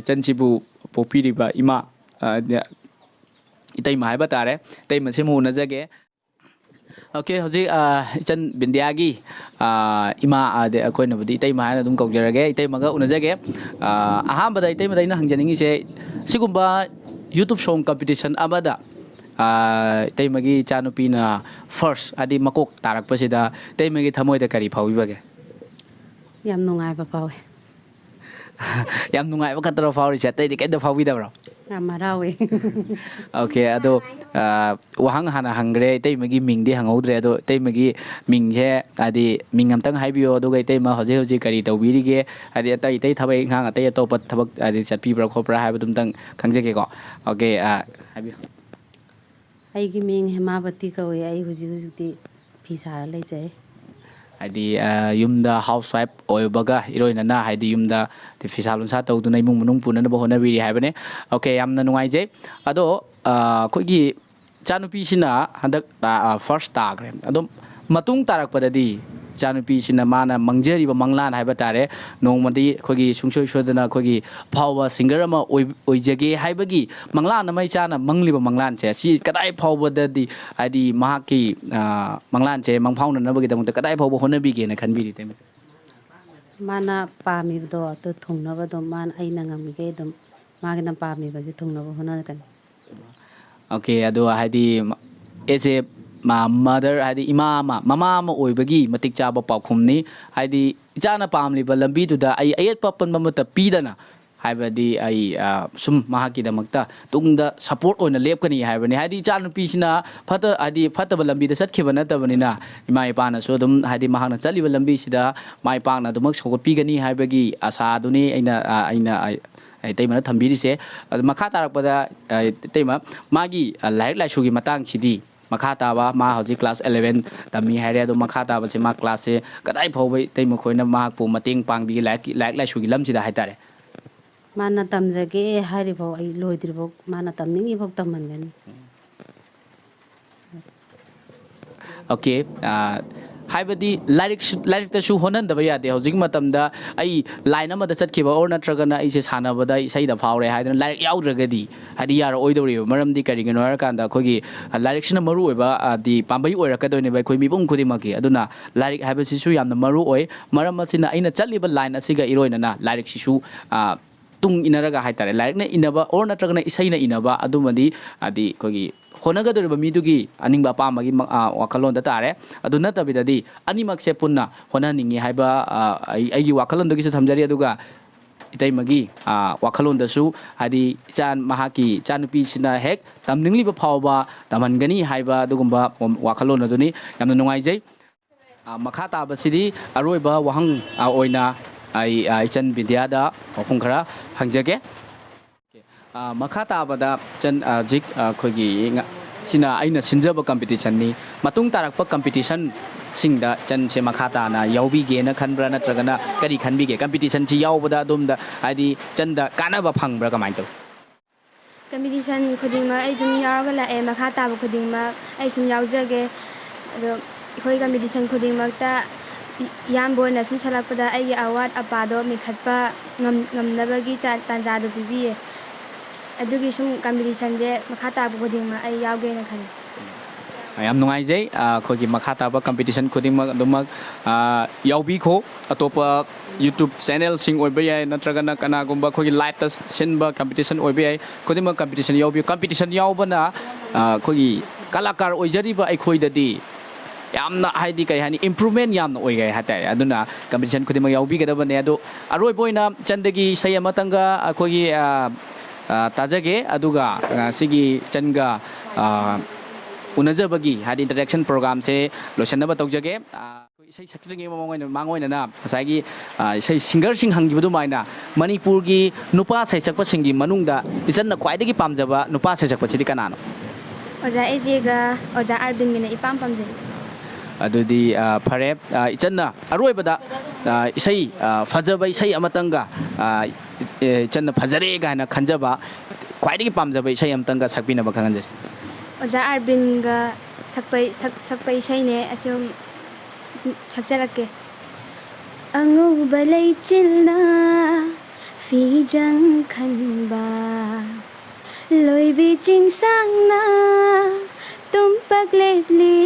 ꯏꯆꯟꯁꯤꯕꯨ ꯄꯣꯛꯄꯤꯔꯤꯕ ꯏꯃꯥ, ꯏꯇꯩꯃ ꯍꯥꯏꯕ ꯇꯥꯔꯦ, ꯏꯇꯩꯃꯁꯤꯃ ꯎꯅꯖꯒꯦ꯫ ꯑꯣꯀꯦ, ꯍꯧꯖꯤꯛ ꯏꯆꯟ ꯕꯤꯟꯗꯤꯌꯥꯒꯤ ꯏꯃꯥ, ꯑꯗꯩ ꯑꯩꯈꯣꯏꯅꯕꯨꯗꯤ ꯏꯇꯩꯃ ꯍꯥꯏꯅ ꯑꯗꯨꯝ ꯀꯧꯖꯔꯒꯦ, ꯏꯇꯩꯃꯒ ꯎꯅꯖꯒꯦ꯫ ꯑꯍꯥꯟꯕꯗ ꯏꯇꯩꯃꯗ ꯑꯩꯅ ꯍꯪꯖꯅꯤꯡꯉꯤꯁꯦ, ꯁꯤꯒꯨꯝꯕ YouTube song competition ꯑꯃꯗ ꯏꯇꯩꯃꯒꯤ ꯏꯆꯥꯅꯨꯄꯤꯅ ꯐꯥꯔꯁ, ꯍꯥꯏꯗꯤ ꯃꯀꯣꯛ ꯇꯥꯔꯛꯄꯁꯤꯗ ꯏꯇꯩꯃꯒꯤ ꯊꯃꯣꯏꯗ ꯀꯔꯤ ꯐꯥꯎꯕꯤꯕꯒꯦ? ꯌꯥꯝ ꯅꯨꯡꯉꯥꯏꯕ ꯐꯥꯎꯋꯦ꯫ ꯌꯥꯝ ꯅꯨꯡꯉꯥꯏꯕ ꯈꯛꯇꯔꯣ ꯐꯥꯎꯔꯤꯁꯦ, ꯑꯇꯩꯗꯤ ꯀꯩꯝꯇ ꯐꯥꯎꯕꯤꯗꯕ꯭ꯔꯣ? ꯌꯥꯝ ꯍꯔꯥꯎꯋꯦ꯫ ꯑꯣꯀꯦ, ꯑꯗꯣ ꯋꯥꯍꯪ ꯍꯥꯟꯅ ꯍꯪꯈ꯭ꯔꯦ, ꯏꯇꯩꯃꯒꯤ ꯃꯤꯡꯗꯤ ꯍꯪꯍꯧꯗ꯭ꯔꯦ꯫ ꯑꯗꯣ ꯏꯇꯩꯃꯒꯤ ꯃꯤꯡꯁꯦ, ꯍꯥꯏꯗꯤ ꯃꯤꯡ ꯑꯝꯇꯪ ꯍꯥꯏꯕꯤꯌꯣ, ꯑꯗꯨꯒ ꯏꯇꯩꯃ ꯍꯧꯖꯤꯛ ꯍꯧꯖꯤꯛ ꯀꯔꯤ ꯇꯧꯕꯤꯔꯤꯒꯦ, ꯍꯥꯏꯗꯤ ꯑꯇꯩ ꯑꯇꯩ ꯊꯕꯛ ꯏꯪꯈꯥꯡ, ꯑꯇꯩ ꯑꯇꯣꯞꯄ ꯊꯕꯛ ꯍꯥꯏꯗꯤ ꯆꯠꯄꯤꯕ꯭ꯔꯥ ꯈꯣꯠꯄ꯭ꯔꯥ ꯍꯥꯏꯕꯗꯨ ꯑꯝꯇꯪ ꯈꯪꯖꯒꯦꯀꯣ꯫ ꯑꯣꯀꯦ, ꯍꯥꯏꯕꯤꯌꯨ꯫ ꯑꯩꯒꯤ ꯃꯤꯡ ꯍꯦꯃꯥꯕꯇꯤ ꯀꯧꯏ꯫ ꯑꯩ ꯍꯧꯖꯤꯛ ꯍꯧꯖꯤꯛꯇꯤ ꯐꯤ ꯁꯥꯔ ꯂꯩꯖꯩ꯫ ꯍꯥꯏꯗꯤ ꯌꯨꯝꯗ ꯍꯥꯎꯁ ꯋꯥꯏꯐ ꯑꯣꯏꯕꯒ ꯏꯔꯣꯏꯅꯅ ꯍꯥꯏꯗꯤ ꯌꯨꯝꯗ ꯐꯤꯁꯥ ꯂꯣꯟꯁꯥ ꯇꯧꯗꯨꯅ ꯏꯃꯨꯡ ꯃꯅꯨꯡ ꯄꯨꯅꯅꯕ ꯍꯣꯠꯅꯕꯤꯔꯤ ꯍꯥꯏꯕꯅꯦ꯫ ꯑꯣꯀꯦ, ꯌꯥꯝꯅ ꯅꯨꯡꯉꯥꯏꯖꯩ꯫ ꯑꯗꯣ ꯑꯩꯈꯣꯏꯒꯤ ꯏꯆꯥꯅꯨꯄꯤꯁꯤꯅ ꯍꯟꯗꯛ ꯐꯥꯔꯁ ꯇꯥꯈ꯭ꯔꯦ꯫ ꯑꯗꯣ ꯃꯇꯨꯡ ꯇꯥꯔꯛꯄꯗꯗꯤ ꯏꯆꯥꯅꯨꯄꯤꯁꯤꯅ ꯃꯥꯅ ꯃꯪꯖꯔꯤꯕ ꯃꯪꯂꯥꯟ ꯍꯥꯏꯕ ꯇꯥꯔꯦ, ꯅꯣꯡꯃꯗꯤ ꯑꯩꯈꯣꯏꯒꯤ ꯁꯨꯡꯁꯣꯏ ꯁꯣꯏꯗꯅ ꯑꯩꯈꯣꯏꯒꯤ ꯑꯐꯥꯎꯕ ꯁꯤꯡꯒꯔ ꯑꯃ ꯑꯣꯏ-, ꯑꯣꯏꯖꯒꯦ ꯍꯥꯏꯕꯒꯤ ꯃꯪꯂꯥꯟ ꯑꯃ ꯏꯆꯥꯅ ꯃꯪꯂꯤꯕ ꯃꯪꯂꯥꯟꯁꯦ, ꯁꯤ ꯀꯗꯥꯏ ꯐꯥꯎꯕꯗꯗꯤ ꯍꯥꯏꯗꯤ ꯃꯍꯥꯛꯀꯤ ꯃꯪꯂꯥꯟꯁꯦ ꯃꯪꯐꯥꯎꯅꯅꯕꯒꯤꯗꯃꯛꯇ ꯀꯗꯥꯏ ꯐꯥꯎꯕ ꯍꯣꯠꯅꯕꯤꯒꯦꯅ ꯈꯟꯕꯤꯔꯤ, ꯏꯇꯩꯃ? ꯃꯥꯅ ꯄꯥꯝꯃꯤꯕꯗꯣ ꯑꯗꯨ ꯊꯨꯡꯅꯕ ꯑꯗꯨꯝ ꯃꯥꯅ, ꯑꯩꯅ ꯉꯝꯃꯤꯈꯩ ꯑꯗꯨꯝ ꯃꯥꯒꯤꯅ ꯄꯥꯝꯃꯤꯕꯁꯦ ꯊꯨꯡꯅꯕ ꯍꯣꯠꯅꯔꯛꯀꯅꯤ꯫ ꯑꯣꯀꯦ, ꯑꯗꯣ ꯍꯥꯏꯗꯤ ꯑꯦꯁ ꯑꯦ ꯃꯥꯗꯔ, ꯍꯥꯏꯗꯤ ꯏꯃꯥ ꯑꯃ, ꯃꯃꯥ ꯑꯃ ꯑꯣꯏꯕꯒꯤ ꯃꯇꯤꯛ ꯆꯥꯕ ꯄꯥꯎꯈꯨꯝꯅꯤ꯫ ꯍꯥꯏꯗꯤ ꯏꯆꯥꯅ ꯄꯥꯝꯂꯤꯕ ꯂꯝꯕꯤꯗꯨꯗ ꯑꯩ ꯑꯌꯦꯠꯄ ꯑꯄꯟꯕ ꯑꯃꯠꯇ ꯄꯤꯗꯅ, ꯍꯥꯏꯕꯗꯤ ꯑꯩ, ꯑ, ꯁꯨꯝ ꯃꯍꯥꯛꯀꯤꯗꯃꯛꯇ ꯇꯨꯡꯗ ꯁꯞꯄꯣꯔꯠ ꯑꯣꯏꯅ ꯂꯦꯞꯀꯅꯤ ꯍꯥꯏꯕꯅꯤ꯫ ꯍꯥꯏꯗꯤ ꯏꯆꯥꯅꯨꯄꯤꯁꯤꯅ ꯐꯠꯇ-, ꯍꯥꯏꯗꯤ ꯐꯠꯇꯕ ꯂꯝꯕꯤꯗ ꯆꯠꯈꯤꯕ ꯅꯠꯇꯕꯅꯤꯅ, ꯏꯃꯥ ꯏꯄꯥꯅꯁꯨ ꯑꯗꯨꯝ, ꯍꯥꯏꯗꯤ ꯃꯍꯥꯛꯅ ꯆꯠꯂꯤꯕ ꯂꯝꯕꯤꯁꯤꯗ ꯃꯥꯏ ꯄꯥꯛꯅ ꯑꯗꯨꯃꯛ ꯁꯧꯒꯠꯄꯤꯒꯅꯤ ꯍꯥꯏꯕꯒꯤ ꯑꯁꯥꯗꯨꯅꯤ ꯑꯩꯅ, ꯑ, ꯑꯩꯅ, ꯑ, ꯏꯇꯩꯃꯅ ꯊꯝꯕꯤꯔꯤꯁꯦ꯫ ꯑꯗꯨ ꯃꯈꯥ ꯇꯥꯔꯛꯄꯗ, ꯑ, ꯏꯇꯩꯃ, ꯃꯥꯒꯤ, ꯑ, ꯂꯥꯏꯔꯤꯛ ꯂꯥꯏꯁꯨꯒꯤ ꯃꯇꯥꯡꯁꯤꯗꯤ, ꯃꯈꯥ ꯇꯥꯕ, ꯃꯥ ꯍꯧꯖꯤꯛ ꯀ꯭ꯂꯥꯁ ꯑꯦꯂꯦꯚꯦꯟ ꯇꯝꯃꯤ ꯍꯥꯏꯔꯦ, ꯑꯗꯣ ꯃꯈꯥ ꯇꯥꯕꯁꯦ ꯃꯥ ꯀ꯭ꯂꯥꯁꯁꯦ ꯀꯗꯥꯏ ꯐꯥꯎꯕ ꯏꯇꯩꯃ ꯈꯣꯏꯅ ꯃꯍꯥꯛꯄꯨ ꯃꯇꯦꯡ ꯄꯥꯡꯕꯤꯒꯦ ꯂꯥꯏꯔꯤꯛꯀꯤ, ꯂꯥꯏꯔꯤꯛ ꯂꯥꯏꯁꯨꯒꯤ ꯂꯝꯁꯤꯗ ꯍꯥꯏꯇꯥꯔꯦ? ꯃꯥꯅ ꯇꯝꯖꯒꯦ ꯍꯥꯏꯔꯤꯐꯥꯎ, ꯑꯩ ꯂꯣꯏꯗ꯭ꯔꯤꯐꯥꯎ, ꯃꯥꯅ ꯇꯝꯅꯤꯡꯉꯤꯐꯥꯎ ꯇꯝꯍꯟꯒꯅꯤ꯫ ꯑꯣꯀꯦ꯫ ꯑꯥ, ꯍꯥꯏꯕꯗꯤ ꯂꯥꯏꯔꯤꯛꯁꯨ, ꯂꯥꯏꯔꯤꯛꯇꯁꯨ ꯍꯣꯠꯍꯟꯗꯕ ꯌꯥꯗꯦ꯫ ꯍꯧꯖꯤꯛ ꯃꯇꯝꯗ ꯑꯩ ꯂꯥꯏꯟ ꯑꯃꯗ ꯆꯠꯈꯤꯕ ꯑꯣꯔ ꯅꯠꯇ꯭ꯔꯒꯅ ꯑꯩꯁꯦ ꯁꯥꯟꯅꯕꯗ ꯏꯁꯩꯗ ꯐꯥꯎꯔꯦ ꯍꯥꯏꯗꯅ ꯂꯥꯏꯔꯤꯛ ꯌꯥꯎꯗ꯭ꯔꯒꯗꯤ, ꯍꯥꯏꯗꯤ ꯌꯥꯔꯛꯑꯣꯏꯗꯧꯔꯤꯕ꯫ ꯃꯔꯝꯗꯤ ꯀꯔꯤꯒꯤꯅꯣ ꯍꯥꯏꯔꯀꯥꯟꯗ ꯑꯩꯈꯣꯏꯒꯤ, ꯑ, ꯂꯥꯏꯔꯤꯛꯁꯤꯅ ꯃꯔꯨꯑꯣꯏꯕ, ꯑꯗꯤ ꯄꯥꯝꯕꯩ ꯑꯣꯏꯔꯛꯀꯗꯣꯏꯅꯦꯕ ꯑꯩꯈꯣꯏ ꯃꯤꯄꯨꯝ ꯈꯨꯗꯤꯡꯃꯛꯀꯤ꯫ ꯑꯗꯨꯅ ꯂꯥꯏꯔꯤꯛ ꯍꯥꯏꯕꯁꯤꯁꯨ ꯌꯥꯝꯅ ꯃꯔꯨ ꯑꯣꯏ꯫ ꯃꯔꯝ ꯑꯁꯤꯅ ꯑꯩꯅ ꯆꯠꯂꯤꯕ ꯂꯥꯏꯟ ꯑꯁꯤꯒ ꯏꯔꯣꯏꯅꯅ ꯂꯥꯏꯔꯤꯛꯁꯤꯁꯨ, ꯑ, ꯇꯨꯡ ꯏꯟꯅꯔꯒ ꯍꯥꯏꯇꯥꯔꯦ, ꯂꯥꯏꯔꯤꯛꯅ ꯏꯅꯕ ꯑꯣꯔ ꯅꯠꯇ꯭ꯔꯒꯅ ꯏꯁꯩꯅ ꯏꯅꯕ, ꯑꯗꯨꯃꯗꯤ ꯍꯥꯏꯗꯤ ꯑꯩꯈꯣꯏꯒꯤ ꯍꯣꯠꯅꯒꯗꯧꯔꯤꯕ ꯃꯤꯗꯨꯒꯤ ꯑꯅꯤꯡꯕ ꯑꯄꯥꯝꯕꯒꯤ ꯃ-, ꯑ, ꯋꯥꯈꯜꯂꯣꯟꯗ ꯇꯥꯔꯦ꯫ ꯑꯗꯨ ꯅꯠꯇꯕꯤꯗꯗꯤ ꯑꯅꯤꯃꯛꯁꯦ ꯄꯨꯟꯅ ꯍꯣꯠꯅꯍꯟꯅꯤꯡꯉꯤ ꯍꯥꯏꯕ, ꯑ, ꯑꯩ, ꯑꯩꯒꯤ ꯋꯥꯈꯜꯂꯣꯟꯗꯒꯤꯁꯨ ꯊꯝꯖꯔꯤ꯫ ꯑꯗꯨꯒ ꯏꯇꯩꯃꯒꯤ, ꯑ, ꯋꯥꯈꯜꯂꯣꯟꯗꯁꯨ, ꯍꯥꯏꯗꯤ ꯏꯆꯥ, ꯃꯍꯥꯛꯀꯤ ꯏꯆꯥꯅꯨꯄꯤꯁꯤꯅ ꯍꯦꯛ ꯇꯝꯅꯤꯡꯂꯤꯕ ꯐꯥꯎꯕ ꯇꯝꯍꯟꯒꯅꯤ ꯍꯥꯏꯕ ꯑꯗꯨꯒꯨꯝꯕ ꯋꯥꯈꯜꯂꯣꯟ ꯑꯗꯨꯅꯤ꯫ ꯌꯥꯝꯅ ꯅꯨꯡꯉꯥꯏꯖꯩ꯫ ꯑ, ꯃꯈꯥ ꯇꯥꯕꯁꯤꯗꯤ ꯑꯔꯣꯏꯕ ꯋꯥꯍꯪ, ꯑ, ꯑꯣꯏꯅ ꯑꯩ, ꯑ, ꯏꯆꯟ ꯕꯤꯗ꯭ꯌꯥꯗ ꯋꯥꯐꯝ ꯈꯔ ꯍꯪꯖꯒꯦ꯫ ꯑ, ꯃꯈꯥ ꯇꯥꯕꯗ ꯏꯆꯟ, ꯑ, ꯍꯧꯖꯤꯛ, ꯑ, ꯑꯩꯈꯣꯏꯒꯤ ꯉ-, ꯁꯤꯅ ꯑꯩꯅ ꯁꯤꯟꯖꯕ ꯀꯝꯄꯤꯇꯤꯁꯟꯅꯤ꯫ ꯃꯇꯨꯡ ꯇꯥꯔꯛꯄ ꯀꯝꯄꯤꯇꯤꯁꯟꯁꯤꯡꯗ ꯏꯆꯟꯁꯦ ꯃꯈꯥ ꯇꯥꯅ ꯌꯥꯎꯕꯤꯒꯦꯅ ꯈꯟꯕ꯭ꯔꯥ, ꯅꯠꯇ꯭ꯔꯒꯅ ꯀꯔꯤ ꯈꯟꯕꯤꯒꯦ? ꯀꯝꯄꯤꯇꯤꯁꯟꯁꯤ ꯌꯥꯎꯕꯗ ꯑꯗꯣꯝꯗ, ꯍꯥꯏꯗꯤ, ꯏꯆꯟꯗ ꯀꯥꯟꯅꯕ ꯐꯪꯕ꯭ꯔꯥ, ꯀꯃꯥꯏꯅ ꯇꯧꯏ? ꯀꯝꯄꯤꯇꯤꯁꯟ ꯈꯨꯗꯤꯡꯃꯛ ꯑꯩ ꯁꯨꯝ ꯌꯥꯎꯔꯒ ꯂꯥꯛꯑꯦ꯫ ꯃꯈꯥ ꯇꯥꯕ ꯈꯨꯗꯤꯡꯃꯛ ꯑꯩ ꯁꯨꯝ ꯌꯥꯎꯖꯒꯦ꯫ ꯑꯗꯣ ꯑꯩꯈꯣꯏ ꯀꯝꯄꯤꯇꯤꯁꯟ ꯈꯨꯗꯤꯡꯃꯛꯇ ꯏ-, ꯏꯌꯥꯝꯕ ꯑꯣꯏꯅ ꯁꯨꯝ ꯁꯥꯜꯂꯛꯄꯗ ꯑꯩꯒꯤ ꯑꯋꯥꯠ ꯑꯄꯥꯗꯣ ꯃꯦꯟꯈꯠꯄ ꯉꯝ-, ꯉꯝꯅꯕꯒꯤ ꯆꯥ-, ꯇꯥꯟꯖꯥꯗꯣ ꯄꯤꯕꯤꯌꯦ꯫ ꯑꯗꯨꯒꯤ ꯁꯨꯝ ꯀꯝꯄꯤꯇꯤꯁꯟꯁꯦ ꯃꯈꯥ ꯇꯥꯔꯛꯄ ꯈꯨꯗꯤꯡꯃꯛ ꯑꯩ ꯌꯥꯎꯒꯦꯅ ꯈꯜꯂꯤ꯫ ꯌꯥꯝ ꯅꯨꯡꯉꯥꯏꯖꯩ꯫ ꯑ, ꯑꯩꯈꯣꯏꯒꯤ ꯃꯈꯥ ꯇꯥꯕ ꯀꯝꯄꯤꯇꯤꯁꯟ ꯈꯨꯗꯤꯡꯃꯛ ꯑꯗꯨꯃꯛ, ꯑ, ꯌꯥꯎꯕꯤꯈꯣ꯫ ꯑꯇꯣꯞꯄ YouTube ꯆꯦꯅꯦꯜꯁꯤꯡ ꯑꯣꯏꯕ ꯌꯥꯏ, ꯅꯠꯇ꯭ꯔꯒꯅ ꯀꯅꯥꯒꯨꯝꯕ ꯑꯩꯈꯣꯏꯒꯤ ꯂꯥꯏꯞꯇ ꯁꯤꯟꯕ ꯀꯝꯄꯤꯇꯤꯁꯟ ꯑꯣꯏꯕ ꯌꯥꯏ꯫ ꯈꯨꯗꯤꯡꯃꯛ ꯀꯝꯄꯤꯇꯤꯁꯟ ꯌꯥꯎꯕꯤꯌꯨ꯫ ꯀꯝꯄꯤꯇꯤꯁꯟ ꯌꯥꯎꯕꯅ, ꯑ, ꯑꯩꯈꯣꯏꯒꯤ ꯀꯂꯥꯀꯥꯔ ꯑꯣꯏꯖꯔꯤꯕ ꯑꯩꯈꯣꯏꯗꯗꯤ ꯌꯥꯝꯅ, ꯍꯥꯏꯗꯤ, ꯀꯔꯤ ꯍꯥꯏꯅꯤ, ꯏꯝꯄ꯭ꯔꯨꯚꯃꯦꯟ ꯌꯥꯝꯅ ꯑꯣꯏꯒꯦ ꯍꯥꯏꯇꯥꯔꯦ꯫ ꯑꯗꯨꯅ ꯀꯝꯄꯤꯇꯤꯁꯟ ꯈꯨꯗꯤꯡꯃꯛ ꯌꯥꯎꯕꯤꯒꯗꯕꯅꯦ꯫ ꯑꯗꯣ ꯑꯔꯣꯏꯕ ꯑꯣꯏꯅ ꯏꯆꯟꯗꯒꯤ ꯏꯁꯩ ꯑꯃꯇꯪꯒ ꯑꯩꯈꯣꯏꯒꯤ, ꯑ, ꯑ, ꯇꯥꯖꯒꯦ꯫ ꯑꯗꯨꯒ, ꯑ, ꯁꯤꯒꯤ ꯏꯆꯟꯒ, ꯑ, ꯎꯅꯖꯕꯒꯤ, ꯍꯥꯏꯗꯤ, ꯏꯟꯇꯔꯦꯛꯁꯟ ꯄ꯭ꯔꯣꯒ꯭ꯔꯥꯝꯁꯦ ꯂꯣꯏꯁꯤꯟꯅꯕ ꯇꯧꯖꯒꯦ꯫ ꯑ, ꯑꯩꯈꯣꯏ ꯏꯁꯩ ꯁꯛꯇ꯭ꯔꯤꯉꯩ ꯃꯃꯥꯡ ꯑꯣꯏꯅ, ꯃꯃꯥꯡ ꯑꯣꯏꯅꯅ ꯉꯁꯥꯏꯒꯤ, ꯑ, ꯏꯁꯩ ꯁꯤꯡꯒꯔꯁꯤꯡ ꯍꯪꯈꯤꯕ ꯑꯗꯨꯃꯥꯏꯅ ꯃꯅꯤꯄꯨꯔꯒꯤ ꯅꯨꯄꯥ ꯁꯩꯁꯛꯄꯁꯤꯡꯒꯤ ꯃꯅꯨꯡꯗ ꯏꯆꯟꯅ ꯈ꯭ꯋꯥꯏꯗꯒꯤ ꯄꯥꯝꯖꯕ ꯅꯨꯄꯥ ꯁꯩꯁꯛꯄꯁꯤꯗꯤ ꯀꯅꯥꯅꯣ? ꯑꯣꯖꯥ ꯑꯦꯖꯦꯒ ꯑꯣꯖꯥ ꯑꯥꯔꯕꯤꯟꯒꯅ ꯏꯄꯥꯝ ꯄꯥꯝꯖꯩ꯫ ꯑꯗꯨꯗꯤ, ꯑ, ꯐꯔꯦ꯫ ꯑ, ꯏꯆꯟꯅ ꯑꯔꯣꯏꯕꯗ, ꯑ, ꯏꯁꯩ, ꯑ, ꯐꯖꯕ ꯏꯁꯩ ꯑꯃꯇꯪꯒ, ꯑ, ꯑꯦ, ꯏꯆꯟꯅ ꯐꯖꯔꯦ ꯀꯥꯏꯅ ꯈꯟꯖꯕ ꯈ꯭ꯋꯥꯏꯗꯒꯤ ꯄꯥꯝꯖꯕ ꯏꯁꯩ ꯑꯃꯇꯪꯒ ꯁꯛꯄꯤꯅꯕ ꯈꯪꯍꯟꯖꯔꯤ꯫ ꯑꯣꯖꯥ ꯑꯥꯔꯕꯤꯟꯒ ꯁꯛꯄ, ꯁꯛ-, ꯁꯛꯄ ꯏꯁꯩꯅꯦ꯫ ꯑꯁꯨꯝ ꯁꯛꯆꯔꯛꯀꯦ꯫ ꯑꯉꯧꯕ ꯂꯩꯆꯤꯜꯅ ꯐꯤꯖꯪ ꯈꯟꯕ, ꯂꯣꯏꯕꯤ ꯆꯤꯡꯁꯥꯡꯅ ꯇꯨꯝꯄꯥꯛ ꯂꯦꯞꯂꯤ꯫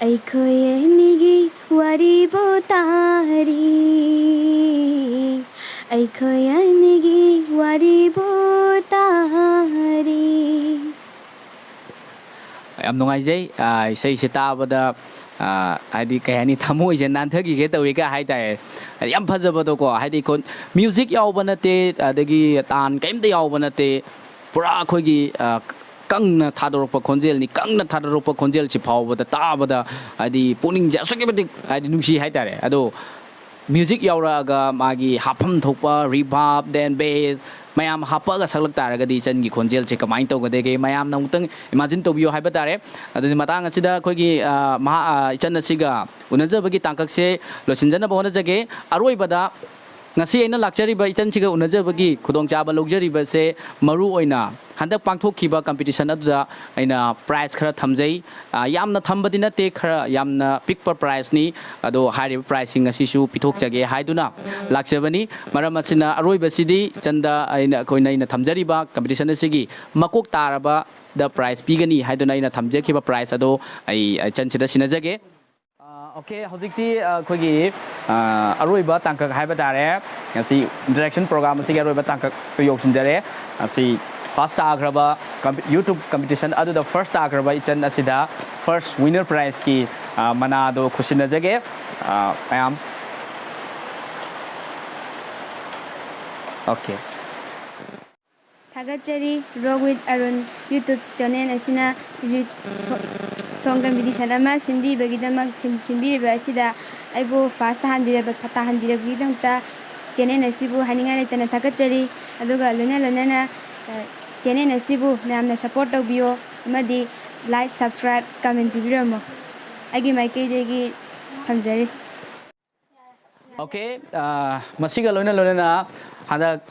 ꯑꯩꯈꯣꯏ ꯑꯅꯤꯒꯤ ꯋꯥꯔꯤꯕꯨ ꯇꯥꯔꯤ, ꯑꯩꯈꯣꯏ ꯑꯅꯤꯒꯤ ꯋꯥꯔꯤꯕꯨ ꯇꯥꯔꯤ꯫ ꯌꯥꯝ ꯅꯨꯡꯉꯥꯏꯖꯩ꯫ ꯑ, ꯏꯁꯩꯁꯦ ꯇꯥꯕꯗ, ꯑ, ꯍꯥꯏꯗꯤ, ꯀꯩ ꯍꯥꯏꯅꯤ, ꯊꯃꯣꯏꯁꯦ ꯅꯥꯟꯊꯈꯤꯒꯦ ꯇꯧꯏꯒ ꯍꯥꯏꯇꯥꯔꯦ꯫ ꯌꯥꯝ ꯐꯖꯕꯗꯣꯀꯣ, ꯍꯥꯏꯗꯤ, ꯈꯣꯟ-, ꯃ꯭ꯌꯨꯖꯤꯛ ꯌꯥꯎꯕ ꯅꯠꯇꯦ, ꯑꯗꯒꯤ ꯇꯥꯟ ꯀꯩꯝꯇ ꯌꯥꯎꯕ ꯅꯠꯇꯦ, ꯄꯨꯔꯥ ꯑꯩꯈꯣꯏꯒꯤ, ꯑ, ꯀꯪꯅ ꯊꯥꯗꯣꯔꯛꯄ ꯈꯣꯟꯖꯦꯜꯅꯤ꯫ ꯀꯪꯅ ꯊꯥꯗꯣꯔꯛꯄ ꯈꯣꯟꯖꯦꯜꯁꯤ ꯐꯥꯎꯕꯗ ꯇꯥꯕꯗ, ꯍꯥꯏꯗꯤ, ꯄꯨꯛꯅꯤꯡꯁꯦ ꯑꯁꯨꯛꯀꯤ ꯃꯇꯤꯛ, ꯍꯥꯏꯗꯤ, ꯅꯨꯡꯁꯤ ꯍꯥꯏꯇꯥꯔꯦ꯫ ꯑꯗꯣ ꯃ꯭ꯌꯨꯖꯤꯛ ꯌꯥꯎꯔꯛꯑꯒ ꯃꯥꯒꯤ ꯍꯥꯞꯐꯝ ꯊꯣꯛꯄ ꯔꯤꯚꯥꯔꯕ, ꯗꯦꯟ ꯕꯦꯁ ꯃꯌꯥꯝ ꯍꯥꯞꯄꯛꯑꯒ ꯁꯛꯂꯛ ꯇꯥꯔꯒꯗꯤ ꯏꯆꯟꯒꯤ ꯈꯣꯟꯖꯦꯜꯁꯦ ꯀꯃꯥꯏꯅ ꯇꯧꯒꯗꯒꯦ? ꯃꯌꯥꯝꯅ ꯑꯃꯨꯛꯇꯪ ꯏꯃꯥꯖꯤꯟ ꯇꯧꯕꯤꯌꯣ ꯍꯥꯏꯕ ꯇꯥꯔꯦ꯫ ꯑꯗꯨꯗꯤ ꯃꯇꯥꯡ ꯑꯁꯤꯗ ꯑꯩꯈꯣꯏꯒꯤ, ꯑ, ꯃꯍꯥ-, ꯑ, ꯏꯆꯟ ꯑꯁꯤꯒ ꯎꯅꯖꯕꯒꯤ ꯇꯥꯡꯀꯛꯁꯦ ꯂꯣꯏꯁꯤꯟꯖꯅꯕ ꯍꯣꯠꯅꯖꯒꯦ꯫ ꯑꯔꯣꯏꯕꯗ ꯉꯁꯤ ꯑꯩꯅ ꯂꯥꯛꯆꯔꯤꯕ ꯏꯆꯟꯁꯤꯒ ꯎꯅꯖꯕꯒꯤ ꯈꯨꯗꯣꯡꯆꯥꯕ ꯂꯧꯖꯔꯤꯕꯁꯦ ꯃꯔꯨ ꯑꯣꯏꯅ ꯍꯟꯗꯛ ꯄꯥꯡꯊꯣꯛꯈꯤꯕ ꯀꯝꯄꯤꯇꯤꯁꯟ ꯑꯗꯨꯗ ꯑꯩꯅ ꯄ꯭ꯔꯥꯏꯖ ꯈꯔ ꯊꯝꯖꯩ꯫ ꯑ, ꯌꯥꯝꯅ ꯊꯝꯕꯗꯤ ꯅꯠꯇꯦ, ꯈꯔ ꯌꯥꯝꯅ ꯄꯤꯛꯄ ꯄ꯭ꯔꯥꯏꯖꯅꯤ꯫ ꯑꯗꯣ ꯍꯥꯏꯔꯤꯕ ꯄ꯭ꯔꯥꯏꯖꯁꯤꯡ ꯑꯁꯤꯁꯨ ꯄꯤꯊꯣꯛꯆꯒꯦ ꯍꯥꯏꯗꯨꯅ ꯂꯥꯛꯆꯕꯅꯤ꯫ ꯃꯔꯝ ꯑꯁꯤꯅ ꯑꯔꯣꯏꯕꯁꯤꯗꯤ ꯏꯆꯟꯗ ꯑꯩꯅ, ꯑꯩꯈꯣꯏꯅ, ꯑꯩꯅ ꯊꯝꯖꯔꯤꯕ ꯀꯝꯄꯤꯇꯤꯁꯟ ꯑꯁꯤꯒꯤ ꯃꯀꯣꯛ ꯇꯥꯔꯕꯗ ꯄ꯭ꯔꯥꯏꯖ ꯄꯤꯒꯅꯤ ꯍꯥꯏꯗꯨꯅ ꯑꯩꯅ ꯊꯝꯖꯈꯤꯕ ꯄ꯭ꯔꯥꯏꯖ ꯑꯗꯣ ꯑꯩ ꯏꯆꯟꯁꯤꯗ ꯁꯤꯟꯅꯖꯒꯦ꯫ ꯑ, ꯑꯣꯀꯦ, ꯍꯧꯖꯤꯛꯇꯤ, ꯑ, ꯑꯩꯈꯣꯏꯒꯤ, ꯑ, ꯑꯔꯣꯏꯕ ꯇꯥꯡꯀꯛ ꯍꯥꯏꯕ ꯇꯥꯔꯦ꯫ ꯉꯁꯤ ꯏꯟꯇꯔꯦꯛꯁꯟ ꯄ꯭ꯔꯣꯒ꯭ꯔꯥꯝ ꯑꯁꯤꯒꯤ ꯑꯔꯣꯏꯕ ꯇꯥꯡꯀꯛꯇ ꯌꯧꯁꯤꯟꯖꯔꯦ꯫ ꯑꯁꯤ ꯐꯥꯔꯁ ꯇꯥꯈ꯭ꯔꯕ ꯀꯝꯄꯤ- YouTube competition ꯑꯗꯨꯗ ꯐꯥꯔꯁ ꯇꯥꯈ꯭ꯔꯕ ꯏꯆꯟ ꯑꯁꯤꯗ ꯐꯥꯔꯁ ꯋꯤꯟꯅꯔ ꯄ꯭ꯔꯥꯏꯖꯀꯤ ꯃꯅꯥꯗꯣ ꯈꯨꯠꯁꯤꯟꯅꯖꯒꯦ꯫ ꯑ, ꯃꯌꯥꯝ꯫ ꯑꯣꯀꯦ꯫ ꯊꯥꯒꯠꯆꯔꯤ꯫ Rock with Arun YouTube channel ꯑꯁꯤꯅ ꯁꯣꯡ ꯀꯝꯄꯤꯇꯤꯁꯟ ꯑꯃ ꯁꯤꯟꯕꯤꯕꯒꯤꯗꯃꯛ ꯁꯤꯟꯕꯤꯔꯤꯕ ꯑꯁꯤꯗ ꯑꯩꯕꯨ ꯐꯥꯔꯁ ꯇꯥꯍꯟꯕꯤꯔꯕ ꯇꯥꯍꯟꯕꯤꯔꯕꯒꯤꯗꯃꯛꯇ ꯆꯦꯅꯦꯜ ꯑꯁꯤꯕꯨ ꯍꯥꯏꯅꯤꯡꯉꯥꯏ ꯂꯩꯇꯅ ꯊꯥꯒꯠꯆꯔꯤ꯫ ꯑꯗꯨꯒ ꯂꯣꯏꯅ ꯂꯣꯏꯅꯅ ꯆꯦꯅꯦꯜ ꯑꯁꯤꯕꯨ ꯃꯌꯥꯝꯅ ꯁꯞꯄꯣꯔꯠ ꯇꯧꯕꯤꯌꯣ ꯑꯃꯗꯤ ꯂꯥꯏꯛ, ꯁꯕꯁꯀ꯭ꯔꯥꯏꯕ, ꯀꯃꯦꯟ ꯄꯤꯕꯤꯔꯝꯃꯣ꯫ ꯑꯩꯒꯤ ꯃꯥꯏꯀꯩꯗꯒꯤ ꯊꯝꯖꯔꯤ꯫ ꯑꯣꯀꯦ꯫ ꯃꯁꯤꯒ ꯂꯣꯏꯅ ꯂꯣꯏꯅꯅ ꯍꯟꯗꯛ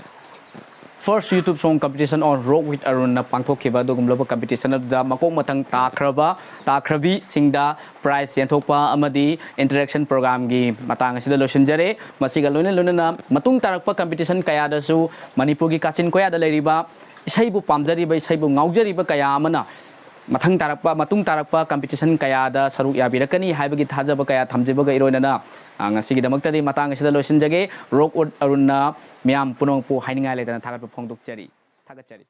first YouTube song competition on Rock with Arunꯅ ꯄꯥꯡꯊꯣꯛꯈꯤꯕ ꯑꯗꯨꯒꯨꯝꯂꯕ ꯀꯝꯄꯤꯇꯤꯁꯟ ꯑꯗꯨꯗ ꯃꯀꯣꯛ ꯃꯊꯪ ꯇꯥꯈ꯭ꯔꯕ ꯇꯥꯈ꯭ꯔꯕꯤꯁꯤꯡꯗ ꯄ꯭ꯔꯥꯏꯖ ꯌꯦꯟꯊꯣꯛꯄ ꯑꯃꯗꯤ ꯏꯟꯇꯔꯦꯛꯁꯟ ꯄ꯭ꯔꯣꯒ꯭ꯔꯥꯝꯒꯤ ꯃꯇꯥꯡ ꯑꯁꯤꯗ ꯂꯣꯏꯁꯤꯟꯖꯔꯦ꯫ ꯃꯁꯤꯒ ꯂꯣꯏꯅ ꯂꯣꯏꯅꯅ ꯃꯇꯨꯡ ꯇꯥꯔꯛꯄ ꯀꯝꯄꯤꯇꯤꯁꯟ ꯀꯌꯥꯗꯁꯨ ꯃꯅꯤꯄꯨꯔꯒꯤ ꯀꯥꯆꯤꯟ ꯀꯣꯌꯥꯗ ꯂꯩꯔꯤꯕ ꯏꯁꯩꯕꯨ ꯄꯥꯝꯖꯔꯤꯕ, ꯏꯁꯩꯕꯨ ꯉꯥꯎꯖꯔꯤꯕ ꯀꯌꯥ ꯑꯃꯅ ꯃꯊꯪ ꯇꯥꯔꯛꯄ ꯃꯇꯨꯡ ꯇꯥꯔꯛꯄ ꯀꯝꯄꯤꯇꯤꯁꯟ ꯀꯌꯥꯗ ꯁꯔꯨꯛ ꯌꯥꯕꯤꯔꯛꯀꯅꯤ ꯍꯥꯏꯕꯒꯤ ꯊꯥꯖꯕ ꯀꯌꯥ ꯊꯝꯖꯕꯒ ꯏꯔꯣꯏꯅꯅ ꯉꯁꯤꯒꯤꯗꯃꯛꯇꯗꯤ ꯃꯇꯥꯡ ꯑꯁꯤꯗ ꯂꯣꯏꯁꯤꯟꯖꯒꯦ꯫ Rock with Arunꯅ ꯃꯤꯌꯥꯝ ꯄꯨꯝꯅꯃꯛꯄꯨ ꯍꯥꯏꯅꯤꯡꯉꯥꯏ ꯂꯩꯇꯅ ꯊꯥꯒꯠꯄ ꯐꯣꯡꯗꯣꯛꯆꯔꯤ꯫ ꯊꯥꯒꯠꯆꯔꯤ꯫